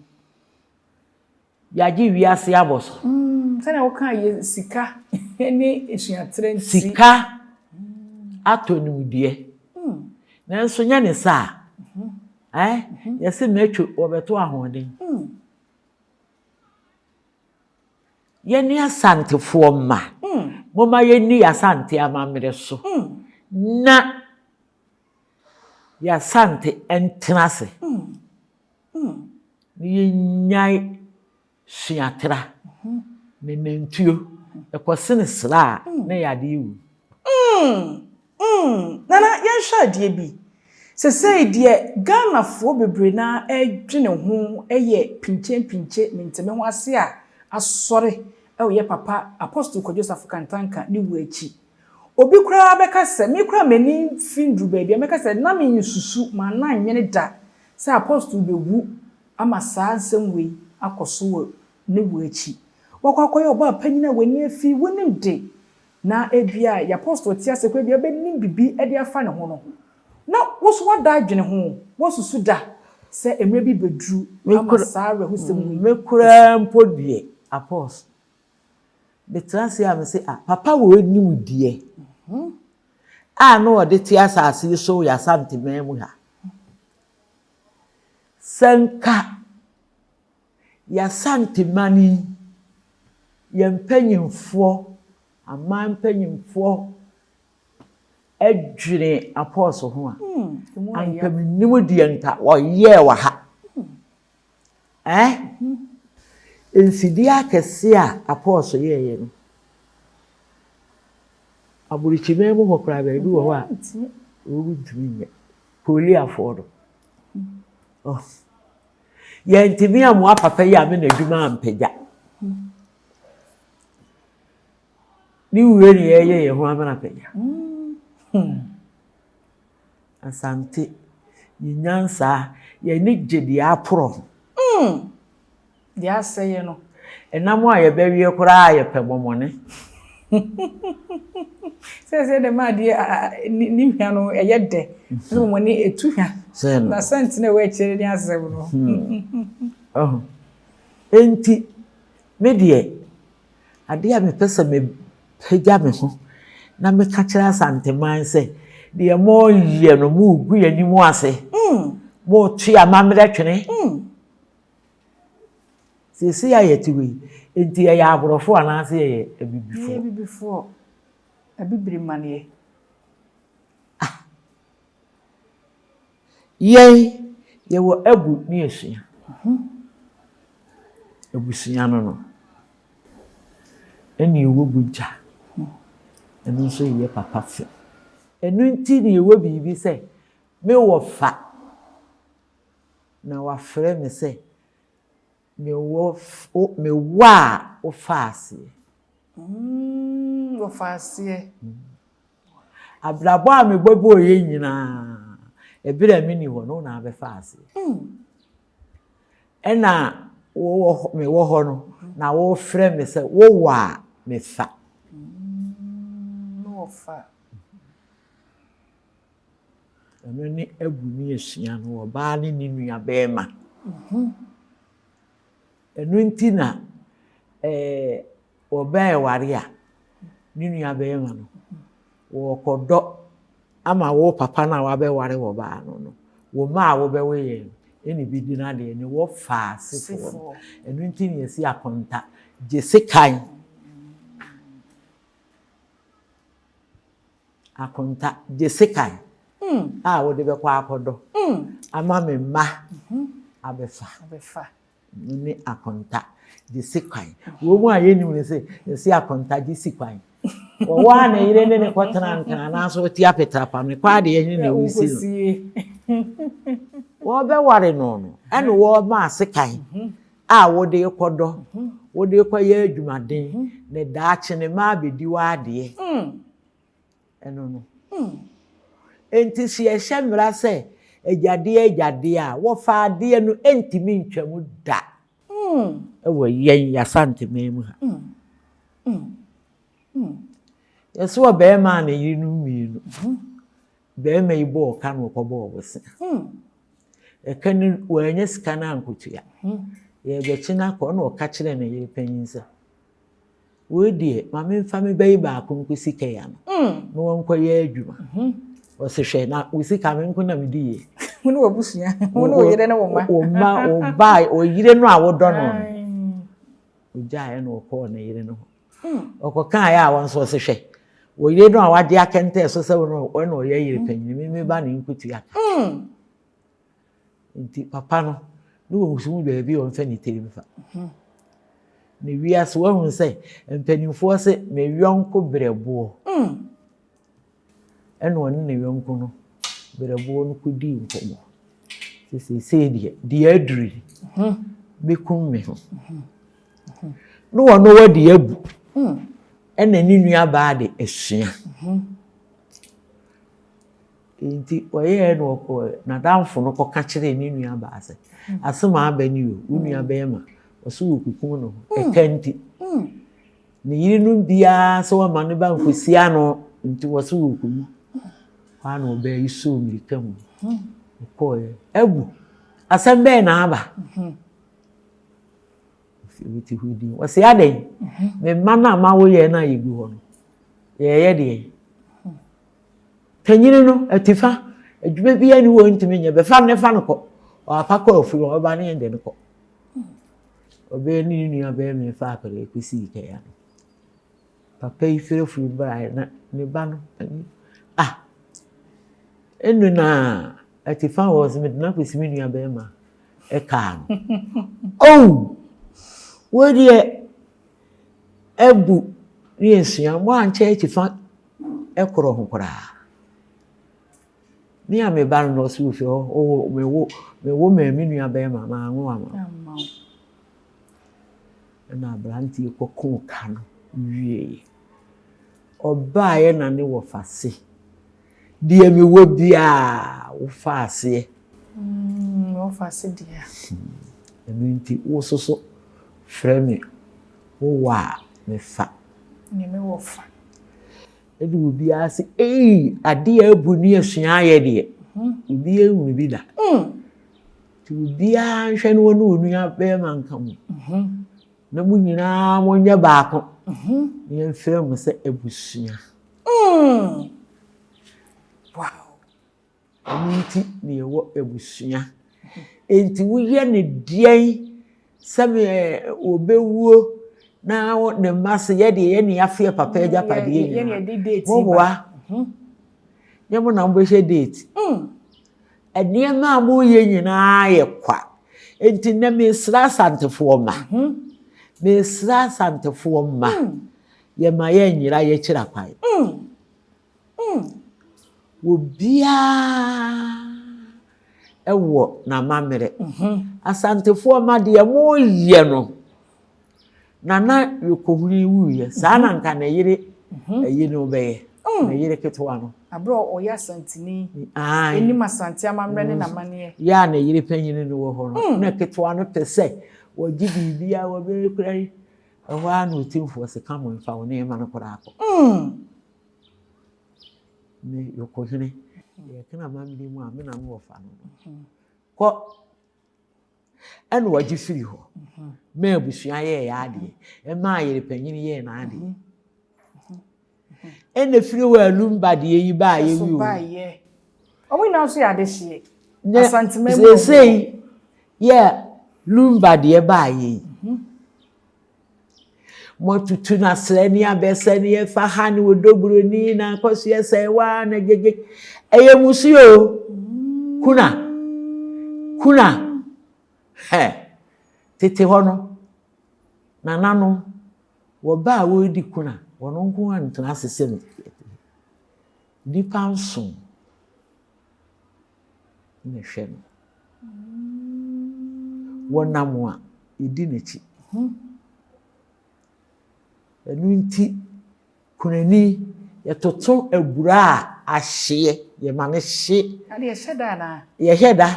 yɛagye wiase abɔ so.
Sɛnea woka yɛ sika ne esuatrɛ nti.
Sika atɔ nimdeɛ. Nanso nyɛ ne saa. Yɛsi mɛtwo wɔbɛto ahoɔden. Yɛne Asantefoɔ mma. Momma yɛnni Asante amammerɛ so. Na yɛasante ntena ase. Na yɛnyae suatra. Ne nantuo. Ɛkɔsene sra a na yɛade ewu.
Nana, yɛnhwɛ adeɛ bi. Sesei deɛ Ghanafoɔ bebree na ɛdwene ho yɛ pinkye mente me ho ase a asɔre ɛwɔ yɛ papa Apostle Kwadwo Safo Kantanka ne wu akyi. Obi koraa bɛka sɛ, me koraa m'ani fi nduru baabi a mɛka sɛ na me nsusu ma na nwene da sɛ Apostle bɛwu ama saa nsɛm wei akɔ so wɔ ne wu akyi. Wakɔ akɔyɛ ɔbaa panyin a w'ani afi, wonim de na ebia yɛ Apostle te ase koraa ebia bɛnim bibi de afa ne ho no. Na wo so wada adwene ho, wosusu da sɛ mmerɛ bi bɛduru ama saa awerɛhosɛm wei.
Me koraa mpo deɛ, Apostle, metena ase a mese, ah, papa wɔ anim deɛ a na ɔde te asase yi so wɔ Asanteman mu ha. Sɛ nka yɛasanteman yi, yɛn mpanyimfoɔ, aman mpanyimfoɔ adwene Apostle ho a, anka menim deɛ nka wɔyɛɛ wɔ ha. Mfidie akɛseɛ a Apostle yɛeɛ no, aburokyiman mu hɔ koraa baabi wɔ hɔ a wɔn ntumi nyɛ. Poliafoɔ no. Oh. Yɛntumi amoa papa yi a me n'adwuma ampagya. Ne wura ne yɛyɛ yɛn ho amena pagya. Asante, yɛ nyansa, yɛne gye deɛ aporɔ ho.
Deɛ asɛeɛ no.
Ɛnam a yɛbɛwie koraa yɛpɛ mɔmɔne.
Sɛ dɛm adeɛ ne hwa no ɛyɛ dɛ. Ɛna mɔmɔne etu hwa. Na sɛnti na ɛwɔ akyire ne asɛm
no. Enti, me deɛ, adeɛ a mepɛ sɛ mepagya me ho na meka kyerɛ Asanteman sɛ, deɛ moyɛ no, mogu yɛn anim ase. Moto amammerɛ twene. Seesei a yɛte hɔ yi, enti yɛyɛ aborɔfo anaasɛ yɛyɛ abibifoɔ?
Yɛyɛ abibifoɔ. Abibire maneɛ.
Ah. Yɛn, yɛwɔ abu ne asua. Abusua no. Ɛna ɛwɔ bogya. Ɛno nso yɛ papa fɛ. Ɛno nti na yɛwɔ biribi sɛ, mewɔ fa na wafrɛ me sɛ mewɔ a wofa aseɛ.
Wɔfa aseɛ.
Abrabɔ a mebɔbɔɔ yɛ nyinaa, ɛberɛ a menni hɔ no, wo na abɛfa aseɛ. Ɛna mewɔ hɔ no, na wofrɛ me sɛ wowɔ a mefa.
Wɔfa.
Ɛno ne abu ne asua no, ɔbaa ne ne nua bɛrima. Ɛno nti na ɔbaa ɛware a, ne nua bɛrima no, wɔkɔdɔ ama wo papa no a wabɛware wɔ baa no, wo mma a wobɛwo yɛn no, ɛna bi di n'adeɛ ne wɔfa asefoɔ no. Ɛno nti na yɛsi akonta gye sekan. Akonta gye sekan a wode bɛkɔ akɔdɔ ama me mma abɛfa.
Abɛfa.
Ne akonta gye sekan. Wɔn mu a yɛnim ne sɛ yɛsi akonta gye sikwan. Wɔwɔ a na yere ne ne kɔtena nkran anaasɛ ɔte apetrapa no kɔ adeɛ ne na ɛwusi no. Wɔbɛware no ɛna wɔma asekan a wode kɔdɔ, wode kɔyɛ adwumaden, ne daakye ne mma abɛdi w'adeɛ. Ɛno no. Enti sɛ yɛhyɛ mmara sɛ agyadeɛ agyadeɛ a, wɔfa adeɛ no ntumi ntwam da. Ɛwɔ yɛn Asanteman mu ha. Yɛsɛ ɔbarima a ne yerenom mmienu. Barima yi bɔɔ ka na ɔkɔbɔɔ bosea. Ɛka no wannya sika no ankotua. Yɛrebɛkye no akɔ na ɔka kyerɛɛ ne yere panyin sɛ, wei deɛ ma memfa me ba yi baako nkɔsi kɛya no na wɔnkɔyɛ adwuma. Ɔse hwɛ na wo sika me nko na medi yie.
Wo ne w'abusua, wo ne wo yere ne wo mma.
Wo mma, wo ba, wo yere no a wodɔ no no. Ɔgyaeɛ na ɔkɔɔ ne yere no hɔ. Ɔkɔkaeɛ a wɔn nso ɔse hwɛ, wo yere no a wagye akɛntɛn so sɛ wo na ɔyɛ yere panyin, me me ba ne nkotua ka. Nti papa no, ne wɔn so mu baabi a ɔmfa ne tiri mfa. Ne wiase wahu sɛ mpanimfoɔ se me yɔnko brɛboɔ. Ɛna ɔne ne yɔnko no berɛboɔ no kɔdii nkɔmmɔ sɛ seesei deɛ, deɛ aduru yi, mɛkum me ho. Ne ɔno wadi abu, ɛna ne nuabaa de asua. Nti ɔyɛɛ na ɔkɔ n'adamfo no kɔka kyerɛɛ ne nuabaa sɛ, asɛm a aba ni o, wo nua bɛrima, ɔso wɔkukum ne ho, ɛka nti. Ne yerenom biara sɛ wɔmma ne ba nkɔsi ano nti wɔse wɔrekɔwu. Hɔ ara na ɔbaa yi sɔɔ mmirika mu. Ɔkɔeɛ. Abu, asɛm bɛn na aba? Ɔse wote hɔ din. Ɔse adɛn? Me mma no a mawo yɛn no a yɛgu hɔ no, yɛyɛ deɛn? Panyini no, atifa, adwuma biara ni hɔ ntumi nyɛ, bɛfa no ne fa no kɔ. Ɔapa kɔ afuo, ɔba ne yɛn de no kɔ. Ɔbaa ne ne nua barima yi faa akwadaa yi kɔsii kɛya no. Papa yi firi afuom baeɛ na ne ba no ani ah ɛnu na atifa wɔ sɛ mede no akɔsi me nua barima ɛkaa no. Oh! Wei deɛ abu ne yɛsua mo ankyɛ atifa ɛkorɔ ho koraa. Me a me ba no na ɔsi ofi hɔ, ɔwɔ me wo me wo maa me nua bɛrima maa anwo ama. Ɛna aberanteɛ kɔkoo ka no wieeɛ. Ɔbaeɛ na ne wɔfa se, deɛ mewɔ biara wofa aseɛ.
Wɔfa ase deɛ.
Ɛno nti wo soso frɛ me wowɔ a mefa.
Deɛ mewɔ fa.
Ɛna obiara se, Ei, adeɛ a abu ne asua ayɛ deɛ, obiara nhunu bi da. Nti obiara nhwɛ na ɔne onua bɛrima nka mu. Na mo nyinaa monyɛ baako. Na yɛmfrɛ mo sɛ abusua.
Wow.
Ɛno nti na yɛwɔ abusua. Enti woyɛ no deɛn sɛ wɔbɛwuo na ne mma se yɛ deɛ yɛne yɛafeɛ papa mm, agyapadeɛ nyinaa. Moboa. Mhm. Nyɛ mo na mobɛhyɛ date. Mm. Nneɛma a moyɛ nyinaa yɛ kwa. Enti nnɛ mesrɛ Asantefoɔ mma. Mhm. Mesrɛ Asantefoɔ mma. Mm. Yɛma yɛnyera yɛkyira kwan. Obiara wɔ n'amammerɛ. Asantefoɔ mma deɛ moyɛ no, Nana Yokohene wuiɛ, saa na nka ne yere ayi no bɛyɛ, ne yere ketewa no.
Aberɛ a ɔyɛ Asanteni, ɛnim Asante amammerɛ ne n'amanneɛ.
Yɛ a ne yere panyini no wɔ hɔ no, na ketewa no pɛ sɛ wɔgye biribiara wɔbɛyɛ kura yi. Ɛhɔ ara na Otumfoɔ se, Ka mo mfa wo nneɛma no koraa kɔ. Me Yokohene, yɛka amammerɛ mu a, me na mewɔ fa no no. Kɔ. Ɛna ɔgye firi hɔ. Maa abusua yɛɛ yɛ adeɛ. Ɛmaa yere panyin yɛɛ n'adeɛ. Ɛna firi hɔ a Lumba deɛ yi baayɛ yi o.
Wɔn nyinaa nso yɛ adehyeɛ.
Asantema mu. Seesei yɛ Lumba deɛ baayɛ yi. Moatutu no asrɛ ne abɛsɛ ne ɛfa ha ne odoburoni na akɔsoɛ sɛ waa na gyegye. Ɛyɛ musuo o. Kuna. Kuna. Hɛ. Tete hɔ no, nananom, wɔba a wɔredi kuna, wɔn nko ara ntena ase sɛ nnipa nson. na ɛhwɛ no. Wɔnam a, yɛdi n'akyi. Ɛno nti, kunani, yɛtoto abura a ahyeɛ, yɛma no hye.
Ade yɛhyɛ da anaa?
Yɛhyɛ da,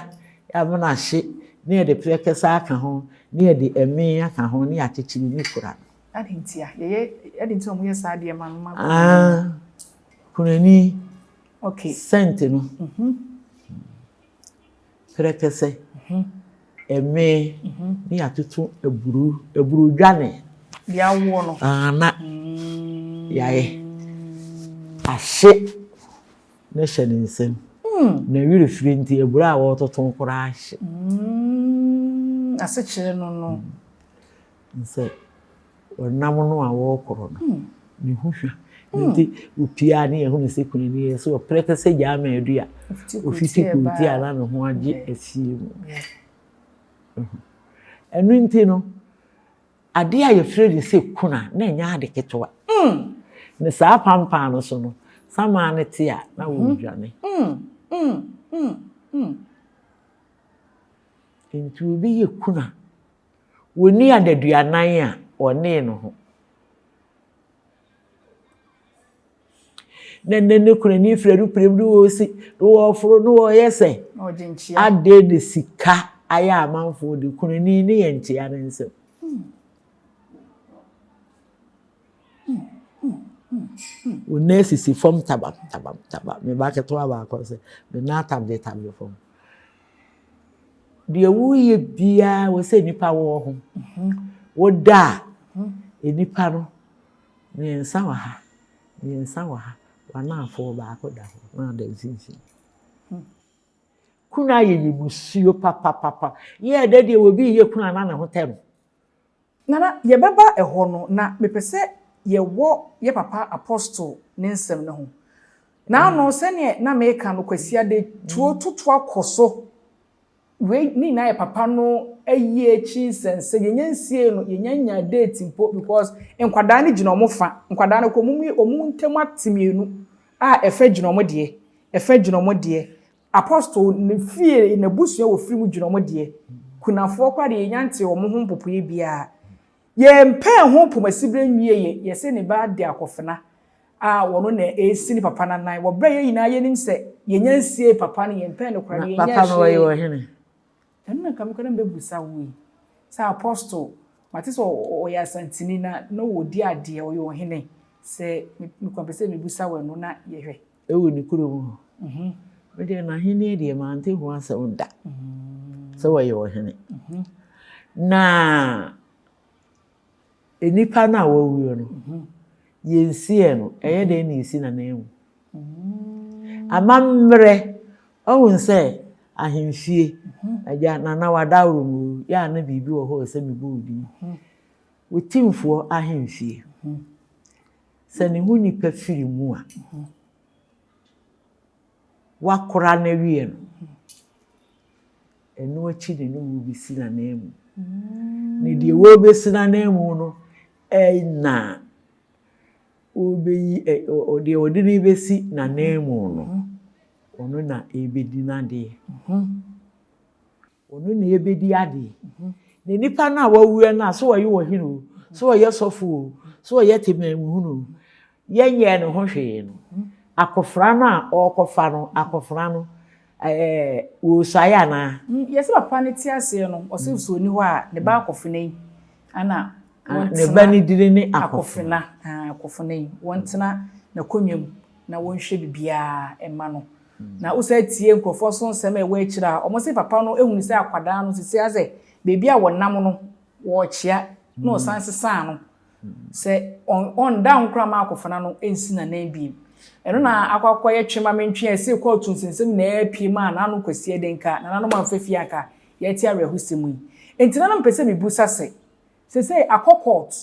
yɛama no ahye. Na yɛde prɛkɛsɛ aka ho, na yɛde ɛme aka ho, na yɛakyekyere ne kura no.
Adɛn nti a? Yɛyɛ adɛn nti na wɔyɛ saa adeɛ ma no ma?
Ah, kunani.
Okay.
Scent no. Prɛkɛsɛ. Ɛme ne yɛatoto aburu, aburu dwane.
Deɛ awoɔ no.
Ah, na yɛayɛ. Ahye na hyɛ ne nsam. Na werɛ firi nti aburo a wɔretoto koraa ahye.
Asekyerɛ no no.
Sɛ ɔnam no a wɔrekorɔ no, ne ho hwa. Nti opie a ne yɛhu no sɛ kunani yɛ sɛ ɔprɛkɛsɛ gyaa ma adu a ofiti kurotia a na ne ho agye afie mu. Ɛno nti no, adeɛ a yɛfrɛ no sɛ kuna na ɛnyɛ ade ketewa. Ne saa pampan no so no, samaa no te a na wɔredwane. Nti obi yɛ kuna, wɔnni adaduanan a ɔnee ne ho. Na nnɛ ne kunani firi aeroplane mu ne wɔresi, ne wɔreforo, ne wɔreyɛ sɛ adɛn na sika ayɛ amanfoɔ de kunani ne yɛ nkyea ne nsam. Wo nan sisi fam tabam tabam tabam. Me ba ketewa baako sɛ me nan tabde tabde fam. Deɛ woyɛ biara wɔ sɛ nipa wɔ ho. Woda a nipa no mmiɛnsa wɔ ha, mmiɛnsa wɔ ha, w'anaafoɔ baako da hɔ na ada mfimfini. Kuna yɛ yɛ musuo papapapa. Yɛ dɛ deɛ obi yɛ kuna na ne ho tɛ no.
Nana, yɛbɛba ɛhɔ no, na mepɛ sɛ yɛwɔ yɛ papa Apostle ne nsɛm no ho. Naano sɛneɛ na meka no Kwasiada tuo toto akɔ so. Wei ne nyinaa yɛ papa no ayie akyi nsɛnsɛm. Yɛnya nsie no, yɛnya nya date mpo because nkwadaa no gyina ɔmo fa. Nkwadaa no kɔ ɔmo ntam ate mmienu a ɛfɛ gyina ɔmo deɛ, ɛfɛ gyina ɔmo deɛ. Apostle ne fie n'abusua wɔ firi mu gyina ɔmo deɛ. Kunafoɔ koraa deɛ yɛnya nte ɔmo ho mpopoeɛ biara. Yɛmpɛɛ ho pomasibere nwie yɛ, yɛsɛ ne ba de akɔfena a wɔno na esi ne papa nanan. Wɔbrɛ yɛn nyinaa yɛnim sɛ yɛnya nsie papa no, yɛmpɛɛ no koraa deɛ yɛnya
Papa no ɔyɛ ɔhene.
Ɛno na nka mekɔ na mbɛbusa wo yi. Sɛ Apostle, mate sɛ ɔyɛ Asanteni na na wɔdi adeɛ, ɔyɛ ɔhene. Sɛ mekɔ mpɛ sɛ mebusa wo ɛno na yɛhwɛ.
Ɛwɔ ne kurom hɔ. Medeɛ n'ahenni deɛ mante ho asɛm da. Sɛ wɔyɛ ɔhene. Na nipa no a wɔwuo no, yɛnsiɛ no, ɛyɛ dɛn na esi n'anan mu? Amammerɛ, ɔhu sɛ ahemfie, agya nana wadaworo mu, yɛ a na biribi wɔ hɔ sɛ mebɔ wo din. Otimfoɔ ahemfie. Sɛ ne ho nipa firi mu a, wakora no awie no, ɛno akyi ne ne wo bɛsi n'anan mu. Na deɛ wɔrebɛsi n'anan mu no, ɛna wɔbɛyi ɛ deɛ wɔde no bɛsi n'anan mu no, ɔno na ɛrebɛdi n'adeɛ. Ɔno na ɛrebɛdi adeɛ. Na nipa no a wawua no a, sɛ ɔyɛ ɔhene o, sɛ ɔyɛ sɔfo o, sɛ ɔyɛ temamuhunu o, yɛnyɛɛ ne ho hwee no. Akɔfra no a ɔrekɔfa no, akɔfra no, wɔresuae anaa?
Yɛsɛ papa no te aseɛ no, ɔsɛ nsuo ni hɔ a ne ba akɔfena yi ana
Ne ba ne dini ne
akɔfena. Akɔfena yi, wɔntena n'akonnwa mu na wɔnhwɛ biribiara ɛma no. Na wosan tie nkurɔfoɔ so nsɛm a ɛwɔ akyire a, wɔn sɛ papa no ehunu sɛ akwadaa no sisi asɛ beebi a wɔnam no wɔrekyea na ɔsan sesaa no sɛ ɔnda ho koraa ma akɔfena no nsi n'anan biem. Ɛno na akɔ akɔyɛ twema mentwe a ɛsɛ kɔɔto nsɛnsɛm nyinaa pie mu a n'ano kwasi ɛde nka nananom amfa fie anka yɛte awerɛhosɛm yi. Nti nana mpɛ sɛ mebusa sɛ sɛsɛ akɔ court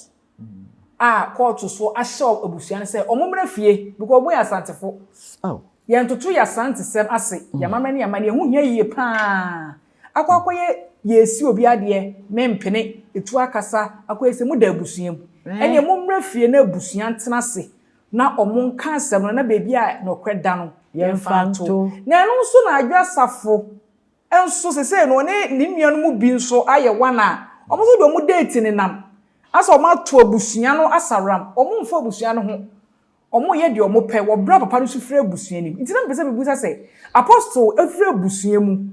a court so ahyɛ abusua no sɛ ɔmo mmra fie because ɔmo yɛ Asantefo. Yɛntoto yɛ Asantesɛm ase, yɛamammerɛ ne yɛamanneɛ ɛho hia yie paa. Akɔ akɔyɛ yɛsi obi adeɛ mempene etu akasa akɔyɛ sɛ mo da abusua mu. Ɛnneɛ mo mmra fie na abusua ntena ase na ɔmo nka asɛm no na beebi a nɔkorɛ da no yɛmfa nto. Na ɛno nso na Adwo Asafo nso sesei no ɔne ne nuanom mu bi nso ayɛ one a ɔmo nso de ɔmo date nenam asɛ ɔmo ato abusua no asaram, ɔmo mfa abusua no ho. Ɔmo yɛ deɛ ɔmo pɛ wɔ berɛ a papa no nso firi abusua nim. Nti na mepɛ sɛ mebusa sɛ Apostle efiri abusua mu.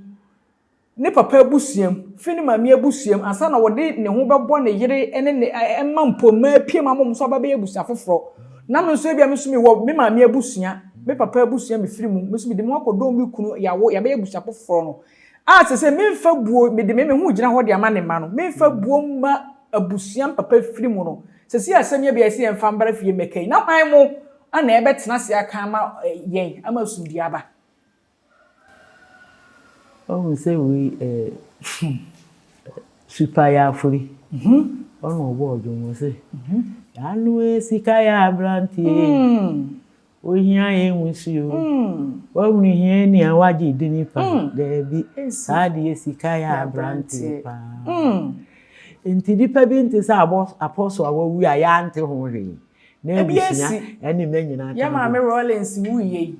ne papa abusua mu, fi ne maame abusua mu ansa na wɔde ne ho bɛbɔ ne yere ne ne mma mpo mma apue mu ama wɔn nso aba abɛyɛ abusua foforɔ. Na me nso ebia me nso mewɔ me maame abusua, me papa abusua mefiri mu, me nso mede me ho akɔdɔm me kunu, yɛawo, yɛabɛyɛ abusua foforɔ no. A sese memfa buo, mede me me ho gyina hɔ de ama ne mma no, memfa buo mma abusua me papa firi mu no. Sese asɛm yi ebia yɛse yɛmfa mbra fie mmɛka yi, na hwan mo na ɛbɛtena ase aka ama yɛn ama asomdwie aba?
Wahu sɛ wei ɛɛ Supayafori. Ɔna ɔbɔɔ dwom wɔ sɛ, Yanoe sika yɛ aberanteɛ, ohia yɛ nsuo. Wahunu hia ni a wagye di nipa. Daabi, saa deɛ sika yɛ aberanteɛ paa. Nti nipa bi nte sɛ apɔso a wawu a yɛante ho hwee. Na abusua ɛne mma nyinaa ka
Yɛ maame Rawlings wuiɛ yi.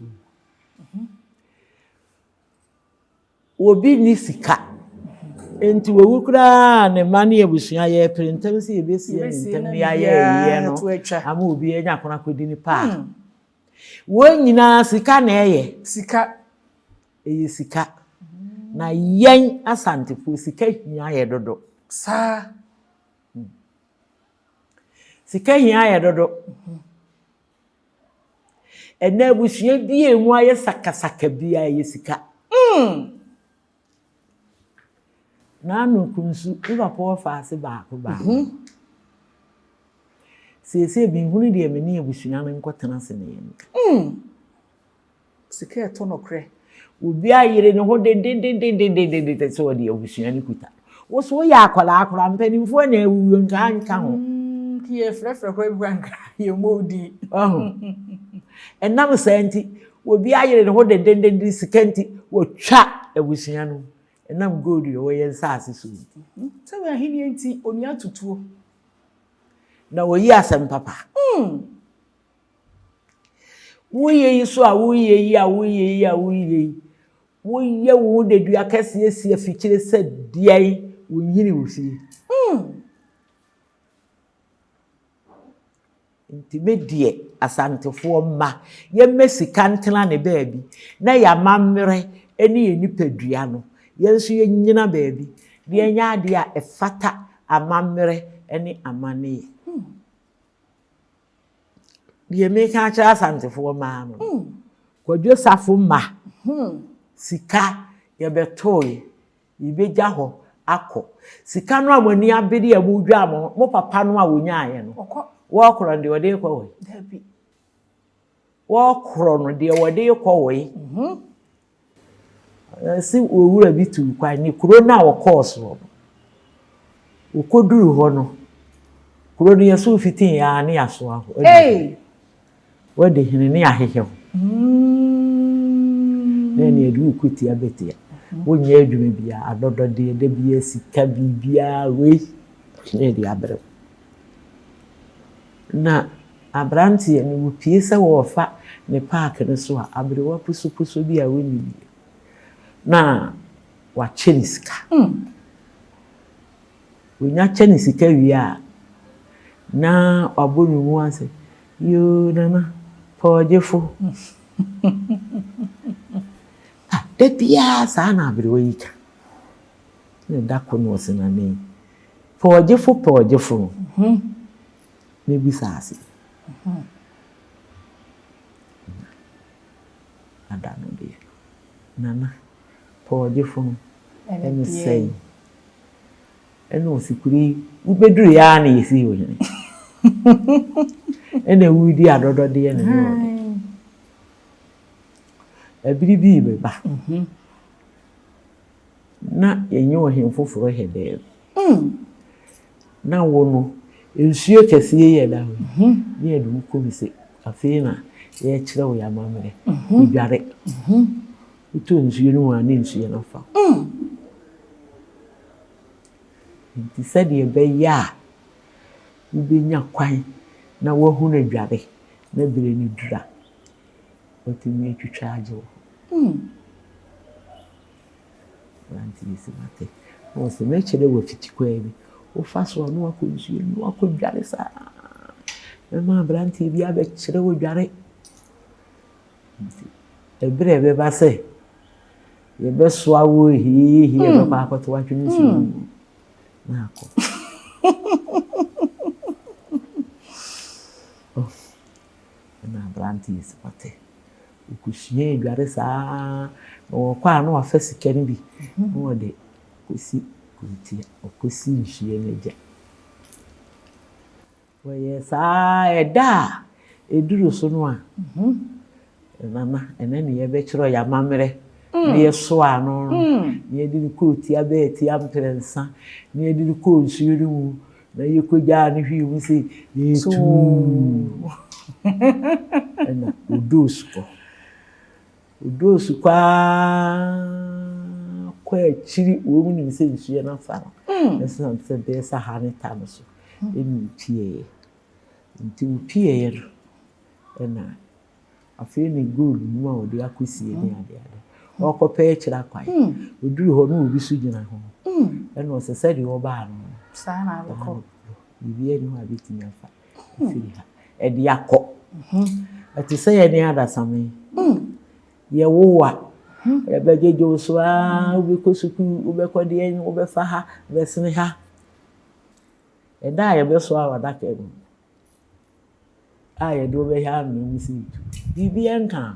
Obi nni sika, enti owu koraa a ne mma ne abusua yɛrepere ntɛm sɛ yɛbɛsie no ntɛm na yɛayɛ ayie no ama obi anya kwan akɔdi ne paa. Wɔn nyinaa sika na ɛyɛ.
Sika.
Ɛyɛ sika. Na yɛn Asantefoɔ sika hia yɛ dodo.
Saa.
Sika hia yɛ dodo. Ɛnnɛ abusua bi a emu ayɛ sakasaka biara ɛyɛ sika. Mm. N'ano kunsu, me papa ɔfa ase baako baako. Mm -hmm. Seesei menhunu deɛ me ne abusua no nkɔtena ase na yɛnka.
Mm. Sika ɛtɔ nɔkorɛ.
Obi ayere ne ho dendendendendenden sɛ ɔde abusua no kuta. Wo so woyɛ akwadaa koraa, mpanimfoɔ na awuwuo nka nka ho.
Nti yɛfrɛfrɛ koraa bi koraa nka yɛmmɔ wo din.
Ɔho. Ɛnam saa nti, obi ayere ne ho dendendenden sika nti, wɔtwa abusua no. Ɛnam gold a ɛwɔ yɛn nsaase so nti.
Sɛ wɔ ahenni nti, onua tutuo.
Na wɔyi asɛm papa. Woyɛ yi so a woyɛ yi a woyɛ yi a woyɛ yi, woyɛ wo ho dedua kɛseɛ si afikyire sɛ deɛn wonyini wo fie. Nti me deɛ Asantefoɔ mma yɛmma sika ntena ne baabi na yɛn amammerɛ ne yɛn nipadua no yɛn nso yɛnyina baabi na yɛnyɛ adeɛ a ɛfata amammerɛ ne amanneɛ. Deɛ meka akyerɛ Asantefoɔ mmaa no, Kwadwo Safo mma sika yɛbɛtoe, yɛbɛgya hɔ akɔ. Sika no a mo ani abere a modwaa mo ho, mo papa no a wɔnyaaeɛ no, wɔkorɔ no deɛ ɔde rekɔ wɔ he? Wɔkorɔ no deɛ wɔde rekɔ wɔ he? Ɔse owura bi tuu kwan, ne kuro no a ɔkɔɔ soɔ no, ɔkɔduru hɔ no, kuro no yɛso fitii ara ne yɛasoa hɔ. Wɔde hene ne ahehɛ ho. Na ɛne yɛde wo kɔ tia bɛtia. Wonyɛ adwuma biara, adɔdɔdeɛ, da biara sika, biribiara wei na yɛde abrɛ wo. Na aberanteɛ no wɔpue sɛ wɔrefa ne paake no so a, aberewa pusupusu bi a ɔnni bi na wakyɛ ne sika. Ɔnya kyɛ ne sika wie a, na wabɔ ne mu ase, yoo Nana, pɔɔgyefo. Ah, da biara saa na aberewa yi ka. Na da ko no ɔse Nana yi, pɔɔgyefo pɔɔgyefo no. Mebisa ase. Ada no deɛ, Nana, pɔɔgyefo no, ɛne sɛn? Ɛna ɔse kuro yi, wobɛduru yɛ ara na yɛsii wo hene. Ɛna woredi adɔdɔdeɛ na ɛnyɛ ɔde. Ɛbere bi rebɛba. Na yɛnyɛ ɔhene foforɔ hɛdɛɛ. Na wo no, nsuo kɛseɛ yi a ɛda hɔ yi, ne yɛde wo kɔ mu sɛ afei na yɛrekyerɛ wo yɛn amammerɛ. Wodware. Wotɔ nsuo no mu a ne nsuo no afa wo. Nti sɛdeɛ ɛbɛyɛ a wobɛnya kwan na woahunu adware na berɛ no duru a, watumi atwitwa agye wo ho. Aberanteɛ yi se mate. Na ɔse mɛkyerɛ wo afitikwan bi. Wofa so a na wakɔ nsuo mu na wakɔdware saa. Mɛma aberanteɛ bi abɛkyerɛ wo dware. Nti ɛberɛ a ɛbɛba sɛ Yɛbɛsoa wo hiihi, yɛbɛkɔ akɔto atwene nsuo no mu na akɔ. Oh, ɛna aberante yi sɛ wate. Ɔkɔsua adware saa na wɔkɔ a na wafa sika no bi na wɔde kɔsi kurotia, ɔkɔsi nsuo no agya. Wɔyɛɛ saa ara, ɛda a ɛduru so no a, Nana, ɛnɛ ne yɛbɛkyerɛ yɛn amammerɛ na yɛsoa ano no, na yɛde no kɔɔ tia bɛɛ tia mprɛnsa, na yɛde no kɔɔ nsuo no mu, na yɛkɔgyaa no hwee mu sɛ yɛtuu. Ɛna ɔdɔɔ sukɔ. Ɔdɔɔ sukɔ ara kɔ akyiri, wɔn nim sɛ nsuo no afa no. Ɛsiane sɛ bɛyɛ sɛ ha ne ta no so. Ɛna ɔpueeɛ. Nti ɔpueeɛ no, ɛna afei ne gold mu a ɔde akɔsie ne adeade. Ɔrekɔpɛ akyiri akwan. Ɔduru hɔ no obi so gyina ho. Ɛna ɔsɛ sɛdeɛ ɔbaa no no.
Saa na abɛkɔ.
Biribiara nni hɔ a bɛtumi afa afiri ha ɛde akɔ. Ɛte sɛ yɛne adasamma yi. Yɛwo wo a, yɛbɛgyegye wo so ara, wobɛkɔ sukuu, wobɛkɔ deɛn, wobɛfa ha, wobɛsene ha. Ɛda a yɛbɛsoa wo adaka mu a yɛde wo bɛhwɛ amena mu sɛ etu, biribiara nka ho.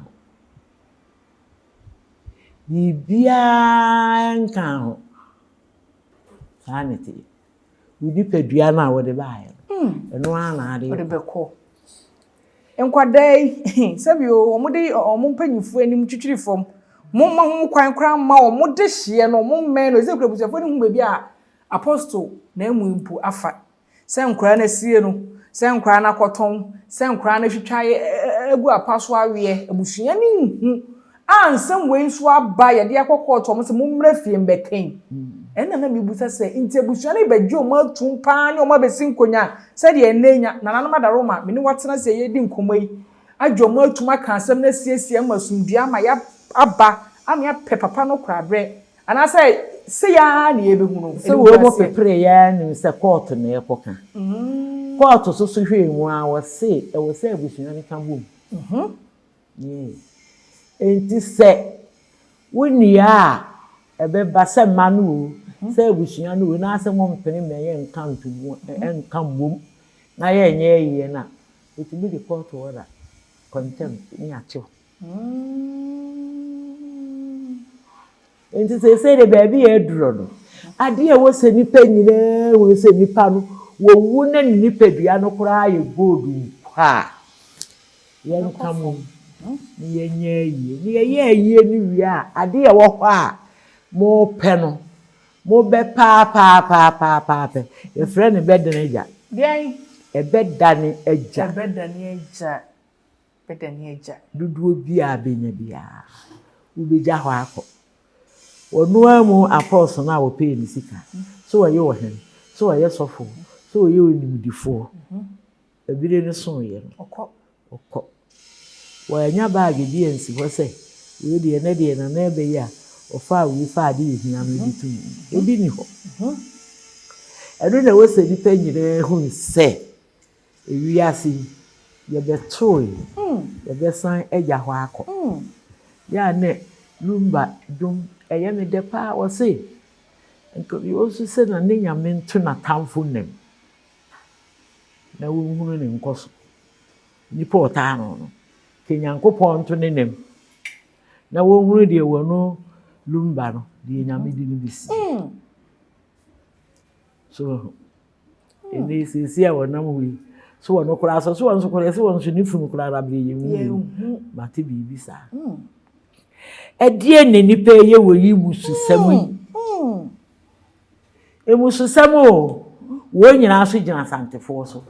Biribiara nka ho. Saa na ɛte. Wo nipadua no a wode baeɛ no, ɛno ara na ade
Wode bɛkɔ. Nkwadaa yi, sɛbi o, wɔde wɔn mpanyinfoɔ anim twitwiri fam. Momma ho kwan koraa mma wɔn de hyeɛ no, wɔn mmɛn no. Ɛsɛ kura abusuafoɔ no hu baabi a Apostle na amu mpo afa. Sɛ nkwadaa no asie no, sɛ nkwadaa no akɔtɔn, sɛ nkwadaa no atwitwa agu apa so aweɛ, abusua no nhu. A nsɛm wei nso aba yɛde akɔ kɔɔto wɔn sɛ mommra fie mbɛka yi. Ɛnna na mebisa sɛ, nti abusua no rebɛgye wɔn atum paa ne wɔn abɛsi nkonnwa sɛdeɛ ɛnnɛ nya nananom adaworoma me ne wo atena ase a yɛredi nkɔmmɔ yi agye wɔn atum aka asɛm no asiesie ama asomdwoeɛ ama yɛaba ama yɛapɛ papa no koraberɛ Anaasɛ sei ara na yɛbɛhu no,
Sɛ wei mo peperee yɛ ara nim sɛ kɔɔto na ɛkɔka. Kɔɔto so so hwɛɛ mu ara wɔse ɛwɔ sɛ abusua no ka bom. Yeah. Enti sɛ wo nua a ɛbɛba sɛ mma no o, sɛ abusua no o, na sɛ mompene ma yɛnka ntomu ɛnka mmom na yɛnyɛ ayie no a, ɛtumi de court order, contempt ne akye wo. Enti seesei de baabi a aduro no, adeɛ a ɛwɔ sɛ nnipa nyinaa hunu sɛ nipa no wɔwu na ne nipadua no koraa yɛ gold mpo a, yɛnka mmom na yɛnyɛ ayie. Na yɛyɛ ayie no wie a, adeɛ a ɛwɔ hɔ a mopɛ no, mobɛpaapaapaapaapɛ. Yɛfrɛ no bɛdene agya.
Deɛn?
Ɛbɛdane agya.
Ɛbɛdane agya. Bɛda ne agya.
Dodoɔ biara a bɛnya biara, wobɛgya hɔ akɔ. Ɔno ara mu apɔɔso no a wɔpɛɛ ne sika, sɛ ɔyɛ ɔhene, sɛ ɔyɛ sɔfoɔ, sɛ ɔyɛ onimdifoɔ, ɛberɛ no soeɛ no, ɔkɔ. Wannya baage bi ansi hɔ sɛ, wei deɛ, ɛnnɛ deɛ Nana ɛbɛ yi a, ɔfaa wei faa adeɛ ɛhia no de to mu. Ebi nni hɔ. Ɛno na ɛwɔ sɛ nnipa nyinaa hunu sɛ, Ewiase yi, yɛbɛtoe, yɛbɛsan agya hɔ akɔ. Yɛ a na Lumba dwom ɛyɛ me dɛ paa, ɔse, Nka bi ɔnso sɛ na ne Nyame nto n'atamfo nnam na wɔnhunu ne nkɔso. Nipa ɔtaa no no, nka Nyankopɔn nto ne nam na wɔnhunu deɛ wɔno Lumba no, deɛ Nyame de no bɛsi. So wahu? Ɛnɛ yi seesei a wɔnam hɔ yi, so wɔn koraa sɛ so wɔn nso koraa sɛ wɔn nso ne funu koraa na bere yɛn hu yi. Mate biribi saa. Ɛdeɛ na nipa yɛ wɔ yi mususɛm yi. Emususɛm o, wɔn nyinaa so gyina asantefoɔ so.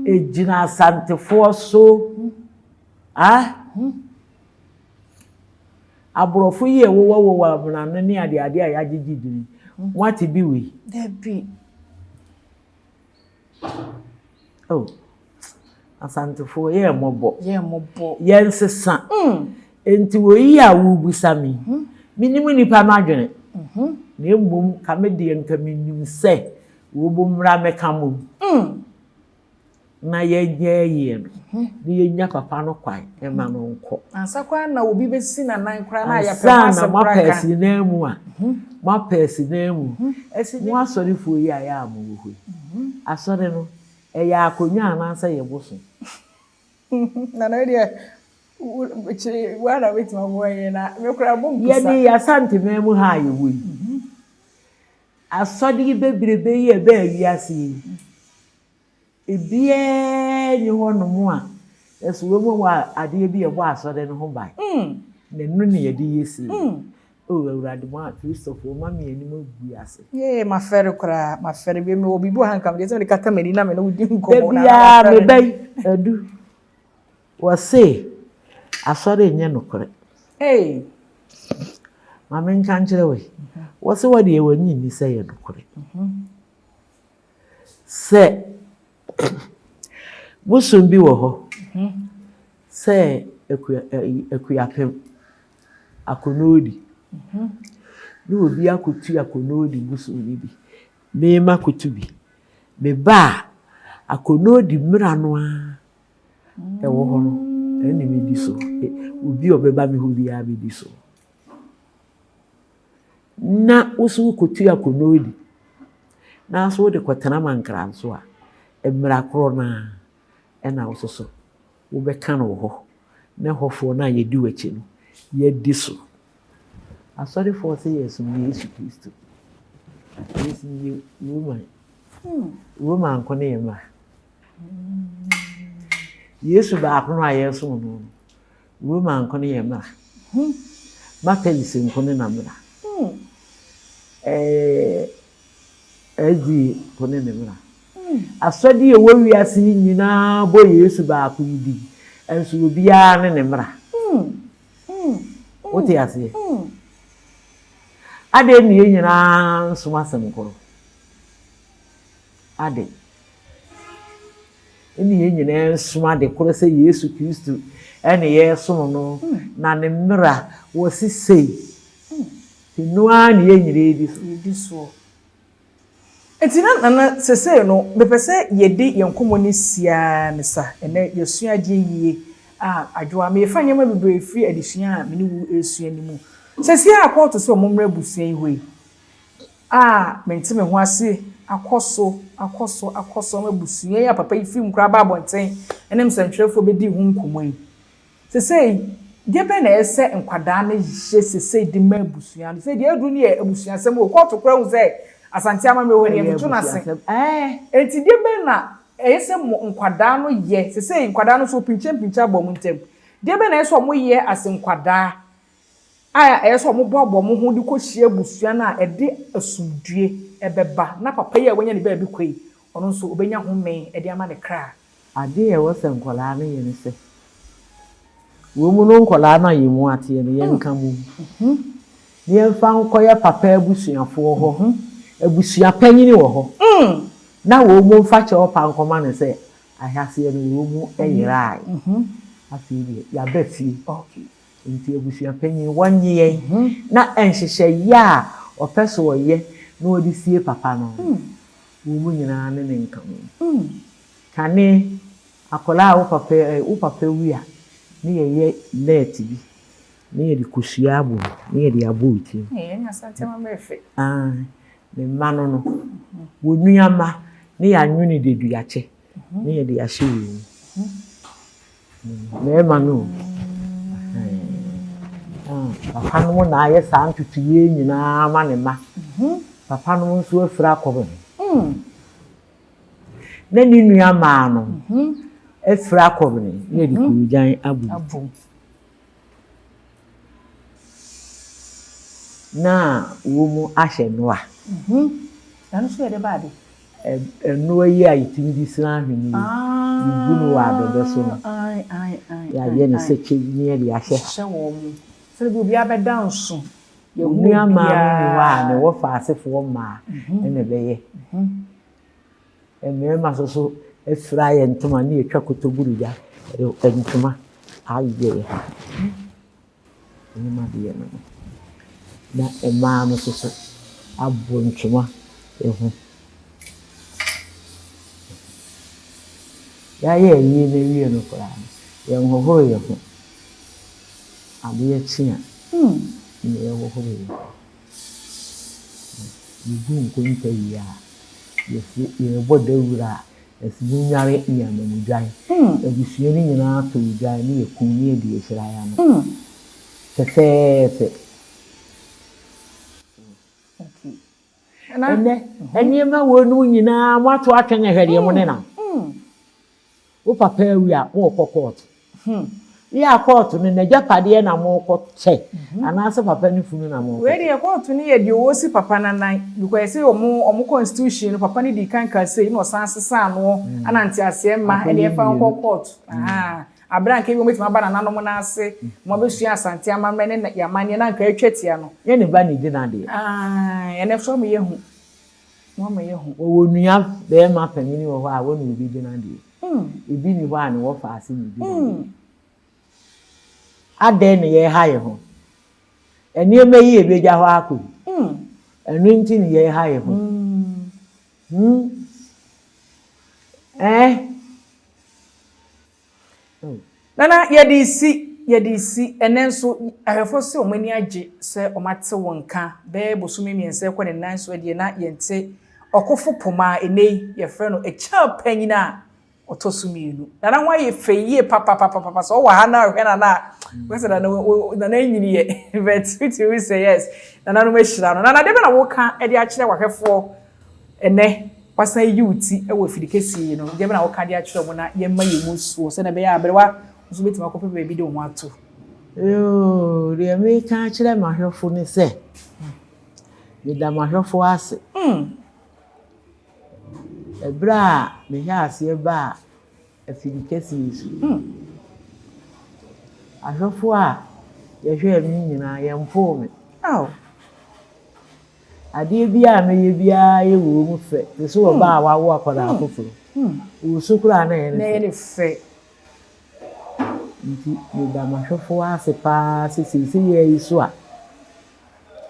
Egyina asantefoɔ so. Ah? Aborɔfo yi a ɛwowɔ wowɔ amena no ne adeade a yɛagyegye din yi, moate bi wei?
Dabi.
Oh, Asantefoɔ yɛ mmɔbɔ.
Yɛ mmɔbɔ.
Yɛnsesa. Enti wei a worebisa me yi, menim nnipa no adwene. Na mmom ka me deɛ nka menim sɛ wɔn mmra mmɛka mmom. na yɛnyɛ ayie no, na yɛnya papa no kwan ma no nkɔ.
Ansa koraa na obi bɛsi n'anan koraa na yɛapɛ ho
Ansa na
asɛm
moapɛ
koraa ka.
asi nan mu a, moapɛ asi nan mu. Mo asɔrefoɔ yi a ɛyɛ a mowɔ hɔ yi, asɔre no, ɛyɛ akonnwa anaasɛ ɛyɛ bosom?
Nana wo deɛ, kyerɛ wo ara na wobɛtumi aboa yɛn na me koraa bɔ mpusa.
Yɛne yɛn Asanteman mu ha a yɛwɔ yi, asɔre bebrebe yi a ɛbaa wiase yi, Ebiara nni hɔnom a ɛso wɔ mu wɔ adeɛ bi a ɛbɔ asɔre no ho ban. Na ɛno na yɛde yɛ sei. O Awurade, mo a Kristofoɔ, mma me anim agu ase.
Yee, mafɛre koraa, mafɛre. Bi mewɔ biribi wɔ ha nka mede sɛ mede kata m'ani na me ne wo di nkɔmmɔ.
Da biara meba yi, adu. Wɔse asɔre nyɛ nokorɛ.
Hey.
Ma menka nkyerɛ wo yi. Wɔse wɔ deɛ wɔnnye nni sɛ ɛyɛ nokorɛ. Sɛ bosom bi wɔ hɔ sɛ akua ɛyi Akuapem, Akonoodi, ne obi akɔtu Akonoodi bosom no bi, me makɔtu bi. Meba a, Akonoodi mmara no ara ɛwɔ hɔ no, ɛno na medi so. Obi a ɔbɛba me hɔ biara medi so. Na wo nso wokɔtua Konodi, na nso wode kɔtena Mankra nso a, mmara korɔ no ara na wo nso so wobɛka no wɔ hɔ, na ɛhɔfoɔ no a yɛdi w'akyi no, yɛadi so. Asɔrefoɔ sɛ yɛsom Yesu Kristo. Yɛsom yɛ Roman. Roman nko ne yɛn mmara. Yesu baako no a yɛsom no no, Roma nko ne yɛn mmara. Methodist nko ne na mmara. Ɛɛ SDA nko ne ne mmara. Asɔde a ɛwɔ wiase yi nyinaa bɔ Yesu baako yi din, nso obiara ne ne mmara. Wote aseɛ? Adɛn na yɛn nyinaa nsom asɛm koro? Adɛn? ne yɛn nyinaa nsom ade korɔ sɛ Yesu Kristo ne yɛresom no, na ne mmara wɔ se sei. Nti no ara ne yɛn nyinaa redi so.
Yɛdi soɔ. Nti na Nana sesei no mepɛ sɛ yɛde yɛn nkɔmmɔ no si ara ne sa. Ɛnnɛ yɛasua adeɛ yie a Adwoa merefa nneɛma bebree firi adesua a me ne wo resua no mu. Sesei a kɔɔto sɛ wɔmmra abusua yi hɔ yi, a mente me ho ase akɔ so, akɔ so, akɔ so ama abusua yi a papa yi firi mu koraa ba abɔnten ne nsɛntwerɛfoɔ bɛdii ho nkɔmmɔ yi. Sesei, deɛ bɛn na ɛyɛ sɛ nkwadaa no yɛ sesei de ma abusua no? Sesei deɛ aduru no yɛ abusuasɛm o, kɔɔto koraa hu sɛ Asante amammerɛ wɔ hɔ no yɛntoto no ase. Enti deɛ bɛn na ɛyɛ sɛ mo nkwadaa no yɛ sesei? Nkwadaa no nso wɔpinkyapinkya abɔ wɔn ntam. Deɛ bɛn na ɛyɛ sɛ wɔyɛ as nkwadaa a ɛyɛ sɛ wɔboaboa wɔn ho de kɔhyia abusua no a ɛde asomdwoeɛ bɛba, na papa yi a wanya ne baabi kɔ yi, ɔno nso ɔbɛnya home de ama ne kra.
Adeɛ a ɛwɔ sɛ nkwadaa no yɛ ne sɛ, wɔ mu no nkwadaa no a yɛn mu ateɛ no, yɛnka mmom, na yɛmfa nkɔyɛ papa abusuafoɔ hɔ, abusua panyini wɔ hɔ, na wɔn mu mfa kyɛw pa nkɔma no sɛ, ahyɛaseɛ no wɔn mu yeraae, afei deɛ yɛaba fie. Enti abusua panyin, wɔnnye yɛn na nhyehyɛeɛ a ɔpɛ sɛ ɔyɛ na ɔde sie papa no, wɔn mu nyinaa ne no nka ho. Kane, akwadaa a wo papa ɛ, wo papa wu a, ne yɛyɛ net bi, ne yɛde kosua abɔ mu, ne yɛde abɔ wo tirim. Aane, ne mma no no, wo nua mma, ne yɛanwene deduakyɛ, ne yɛde ahyɛ wɔn mu. Mmarima no o. Papa nom na ayɛ saa ntotoeɛ nyinaa ama ne mma. Papa nom nso afiri akɔ baabi. Na ne nua maa no afiri akɔ baabi na yɛde koogyan abɔ ne ti. Na wɔn ahyɛ noa.
Ɛno nso yɛde ba ade.
Ɛnoa yi a yɛtumi de sra ahwene yi, yɛgu no wɔ adɔbɛ so no, yɛayɛ no sɛ kyɛ bi na yɛde ahyɛ ha.
Hyehyɛ wɔn mu. Sɛdeɛ bi obiara bɛda nso.
Onua mmaa no nni hɔ a, ne wɔfa asefoɔ mmaa na ɛbɛyɛ. Mmarima nso so afira yɛn ntoma ne yɛtwa kotoburu gya de ntoma ayɛ yɛn ha. Nneɛma deɛ no no. Na mmaa no nso so abɔ ntoma ho. Yɛayɛ ayie no awie no koraa no, yɛnhohoro yɛn ho. Adeɛ kye a, na yɛhohoro yɛn ho. Yɛgu nkonta wie a, yɛse yɛrebɔ dawuro a, yɛse monnware ne yɛama mo dwan. Abusua no nyinaa tɔ odwan ne yɛkum ne yɛde ahyira yɛn ano. Fɛfɛɛfɛ. Ɛnnɛ, nneɛma weinom nyinaa moato atwene hwɛ deɛ mo nenam. Wo papa awu a, morekɔ kɔɔto. Yɛ a kɔɔto no, n'agyapadeɛ na morekɔkyɛ anaasɛ papa no funu na morekɔkyɛ?
Wei deɛ kɔɔto no yɛ deɛ wɔsi papa no anan because yɛse wɔn wɔn constitution no papa no dii kan kaa sei na ɔsan sesaa noɔ ɛna nteaseɛ mma ɛne ɛfa nkɔ kɔɔto ahaa aberɛ a anka ebi wɔbɛtumi aba nananom no ase ma wɔabɛsua Asante amammerɛ ne yɛn amanneɛ na anka atwa tia no.
Nyɛ ne ba na ɛdi n'adeɛ.
Aane ɛnɛ nso ama yɛahu. Wɔama yɛahu.
Wɔwɔ nua barima panin wɔ hɔ a wɔne obi gyina deɛ. Ebi nni hɔ a ne wɔfa ase na ebi na deɛ. Adɛn na yɛreha yɛn ho? Nneɛma yi a ɛbɛgya hɔ akɔ yi, ɛno nti na yɛreha yɛn ho. Hmm? Eh?
Nana, yɛde resi, yɛde resi. Ɛnnɛ nso, ahwɛfoɔ se wɔn ani agye sɛ wɔate wo nka. Bɛyɛ bosome mmiɛnsa rekɔ ne nan so deɛ na yɛnte ɔkofo poma a ɛnnɛ yi yɛfrɛ no Akyal Panyin a ɔtɔ so mmienu. Nana ho ayɛ fɛ yie papapapapa. Sɛ ɔwɔ ha na ɔhwɛ Nana a, wobɛka sɛ Nana, Nana anyiniiɛ. But wotumi hu sɛ yes, nananom ahyira no. Nana, deɛ bɛn na woka de akyerɛ w'ahwɛfoɔ Ɛnnɛ, woasan ayi wo ti wɔ afiri kɛseɛ yi no, deɛ bɛn na woka de akyerɛ wɔn na yɛmma yɛn mu soɔ sɛdeɛ ɛbɛyɛ a aberewa nso bɛtumi akɔpɛ baabi de wo ho ato?
Yoo, deɛ meka akyerɛ m'ahwɛfo ne sɛ, meda m'ahwɛfo ase. Ɛberɛ a mehyɛɛ aseɛ baa afiri kɛseɛ yi so yi, ahwɛfoɔ a yɛhwɛɛ me nyinaa, yɛmpoo me. Adeɛ biara a mɛyɛ biara yɛ wɔ mu fɛ te sɛ ɔbaa a wawo akwadaa foforɔ. Ɔresu koraa na ɛyɛ ne fɛ. Nti meda m'ahwɛfoɔ ase paa sɛ seesei ara yi so a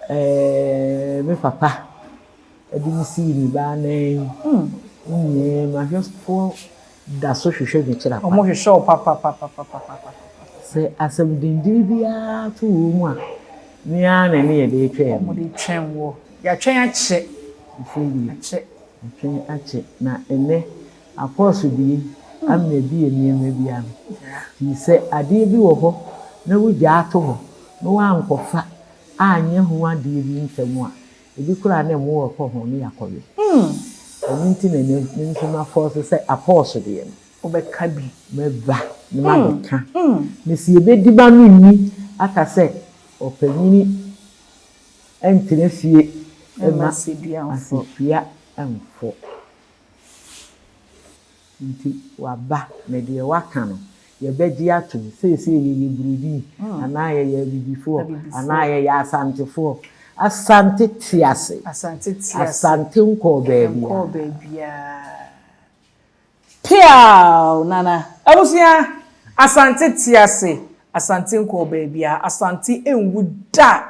ɛɛ me papa de me sii me ba anan yi nyinaa m'ahwɛfoɔ da so hwehwɛ me kyerɛ kwan.
Wɔhwehwɛ wo papapapapapapa.
Sɛ asɛm dendene biara to wɔn mu a, me ara na ɛne yɛde retwɛn
me. Wɔde retwɛn wo. Yɛatwɛn akyɛ.
Afei deɛ. Akyɛ. Yɛatwɛn akyɛ. Na ɛnnɛ, apɔsodie ama abue nneɛma bi ano. Firi sɛ adeɛ bi wɔ hɔ na wogyaa to hɔ na woankɔfa anyɛ ho adeɛ bi ntɛm a, Ebi koraa na mmoa rekɔ ho ne yɛakɔwe. Ɛno nti na ɛnnɛ me nso mafɔɔse sɛ apɔɔso deɛ no.
Wobɛka bi.
Mɛba na mabɛka. Na sɛ yɛbɛdi m'ano nni aka sɛ ɔpanyini ntena fie mma asedua mfɔ. Nti waba, na deɛ waka no, yɛbɛgye atom. Seesei yɛyɛ Buroni, anaa yɛyɛ Abibifoɔ, anaa yɛyɛ Asantefoɔ. Asante te ase. Asante nkɔɔ baabiara.
Peaw! Nana. Abusua, Asante te ase. Asante nkɔɔ baabiara. Asante nwu da!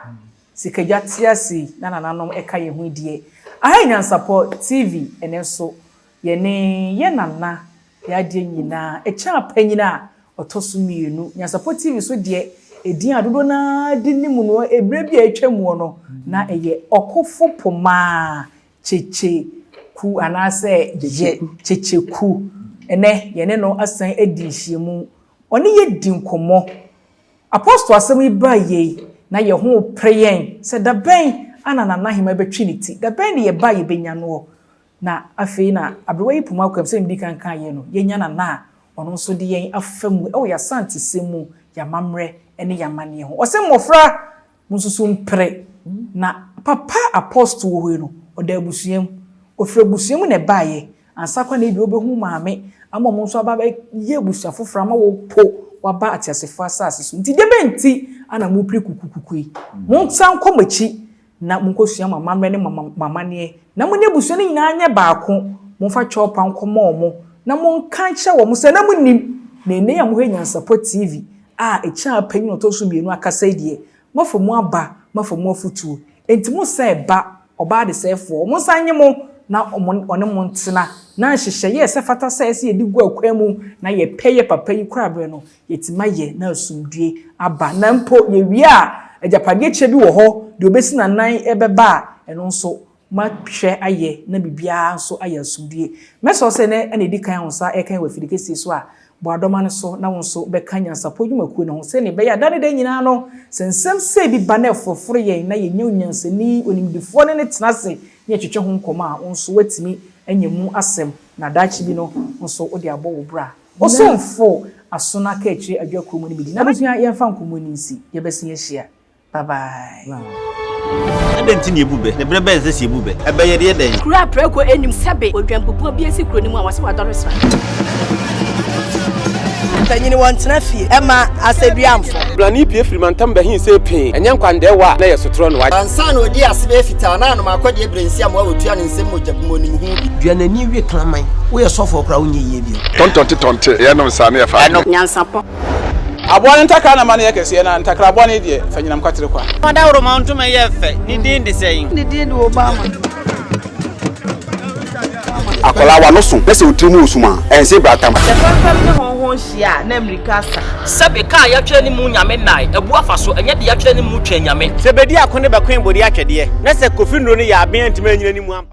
Sikagya te ase yi na nananom ka yɛn ho yi deɛ. Aha yɛ Nyansapɔ TV, ɛnnɛ nso Yɛne yɛ nana yɛ adeɛ nyinaa ɛkyɛn panyin a ɔtɔ so mienu. Nyansapɔ TV so deɛ edin a dodoɔ no ara de nim no ɛberɛ bi a atwa muo no na ɛyɛ Ɔkofo Pomaa Kyekye Ku anaasɛ yɛ Kyekye Ku. Ɛnɛ yɛne no asan adi nhyiamu. Ɔne yɛ di nkɔmmɔ. Apostle asɛm yi baa yei na yɛ ho repere yɛn sɛ dabɛn na Nana Ahima bɛtwe ne ti, dabɛn ne yɛba a yɛbɛnya noɔ. Na afei na aberewa yi poma kwam, sɛdeɛ medii kan kaeɛ no, yɛanya Nana a ɔno nso de yɛn afa mu wɔ yɛn Asantesɛm mu, yɛn amammerɛ ne yɛn amanneɛ ho. Ɔse mmɔfra, monsusu mpere. Na papa Apostle wɔ hɔ yi no, ɔda abusua mu. Ɔfiri abusua mu na ɛbaeɛ, ansa koraa na ebia wobɛhu maame ama wɔn nso aba abɛyɛ abusua foforɔ ama wo po woaba ateasefoɔ asase so. Nti deɛbɛn nti na mopere kukukuku yi? Monsan nkɔ mo akyi Na monkɔsua mo amammerɛ ne mo amanneɛ, na mo ne abusua no nyinaa nyɛ baako. Momfa kyɛwpa nkɔma wɔn, na monka nkyerɛ wɔn sɛ na monnim. Na ɛnnɛ yi a mohwɛ Nyansapɔ TV a ɛkyɛn panyin a ɔtɔ so mmienu akasa yi deɛ, moafa mu aba, moafa mu afotuo. Enti monsan ba, ɔbaa adesɛefoɔ, monsan nye mo na ɔmo ɔne mo ntena na nhyehyɛeɛ a ɛsɛ fata sɛ ɛsɛ yɛde gu akwan mu na yɛpɛ yɛ papa yi koraberɛ no yɛtumi ayɛ na asomdue aba. Na mpo yɛwie a agyapadeɛ kyɛ bi wɔ hɔ deɛ ɔbɛsi n'anan ɛbɛba a ɛno nso moahwɛ ayɛ na biribiara nso ayɛ asomdue. Mɛsrɛ wo sɛ ɛnɛ na ɛdi kan a wo nsa ɛka yɛn wɔ afidie kɛseɛ so a, bɔ adɔma no so na wo nso bɛka nyansapɔ dwumakuo no ho sɛdeɛ ɛbɛyɛ a da ne da nyinaa no sɛ nsɛm sei bi ba na ɛforoforo yɛn na yɛnya onyansani, onimdifoɔ ne no tena ase na yɛtwetwe ho nkɔmmɔ a, wo nso woatumi anya mu asɛm na daakye bi no wo nso wode abɔ wo bra. Osomfo Asono Akaakyire Adwa Kuo mu no bɛdi. N'abusua yɛmfa nkɔmmɔ no nsi, yɛbɛsen ahyia. Bye bye.
Adɛn nti na yɛbu bɛ? Na berɛ bɛn na ɛsɛ sɛ yɛbu bɛ? Ɛbɛ yɛde yɛ dɛn?
Kuro a prako nnim sɛbe odwanbubuo bi asi kuro no mu a wɔse wadɔre sra.
Mpanyin wɔntena fie ɛma asɛduamfo.
Brane pue firi mantam bɛhe see pee, ɛnyɛ nkwandɛɛwa a na ɛyɛ sotorɔ no.
Ansa na ɔdii ase bɛyɛ fitaa na anom akɔdeɛ berɛ nsi amoa wɔtua ne nsam mogya bi mu ɔnim ho bi.
Dua n'ani we kraman. Woyɛ sɔfoɔ koraa wonyɛ yie bio.
Tɔntɔnte tɔnte, yɛnom saa na yɛfa adwene.
Nyansapɔ.
Aboa no ntakra na ma no yɛ kɛseɛ, na ntakra bɔne deɛ, fa nyinam kwatere kwa.
Ɔdawuroma ntoma yɛ fɛ, ne din de sɛn?
Ne din de Obama.
Akwadaa w'ano so na sɛ wo tiri mu wɔ sum a, ɛnse bratam.
Sɛ fɛmfɛm ne hɔnhɔn hyia a, na mmirika asa.
Sɛbe ka a yɛatwerɛ ne mu Nyame nnae, abu afa so, ɛnyɛ deɛ yɛatwerɛ ne mu Twɛn Nyame.
Sɛ bedi ako ne bɛkoe bode atwɛdeɛ, na sɛ Kofi nnuro no yɛ aben antumi anyina ne mu ampa.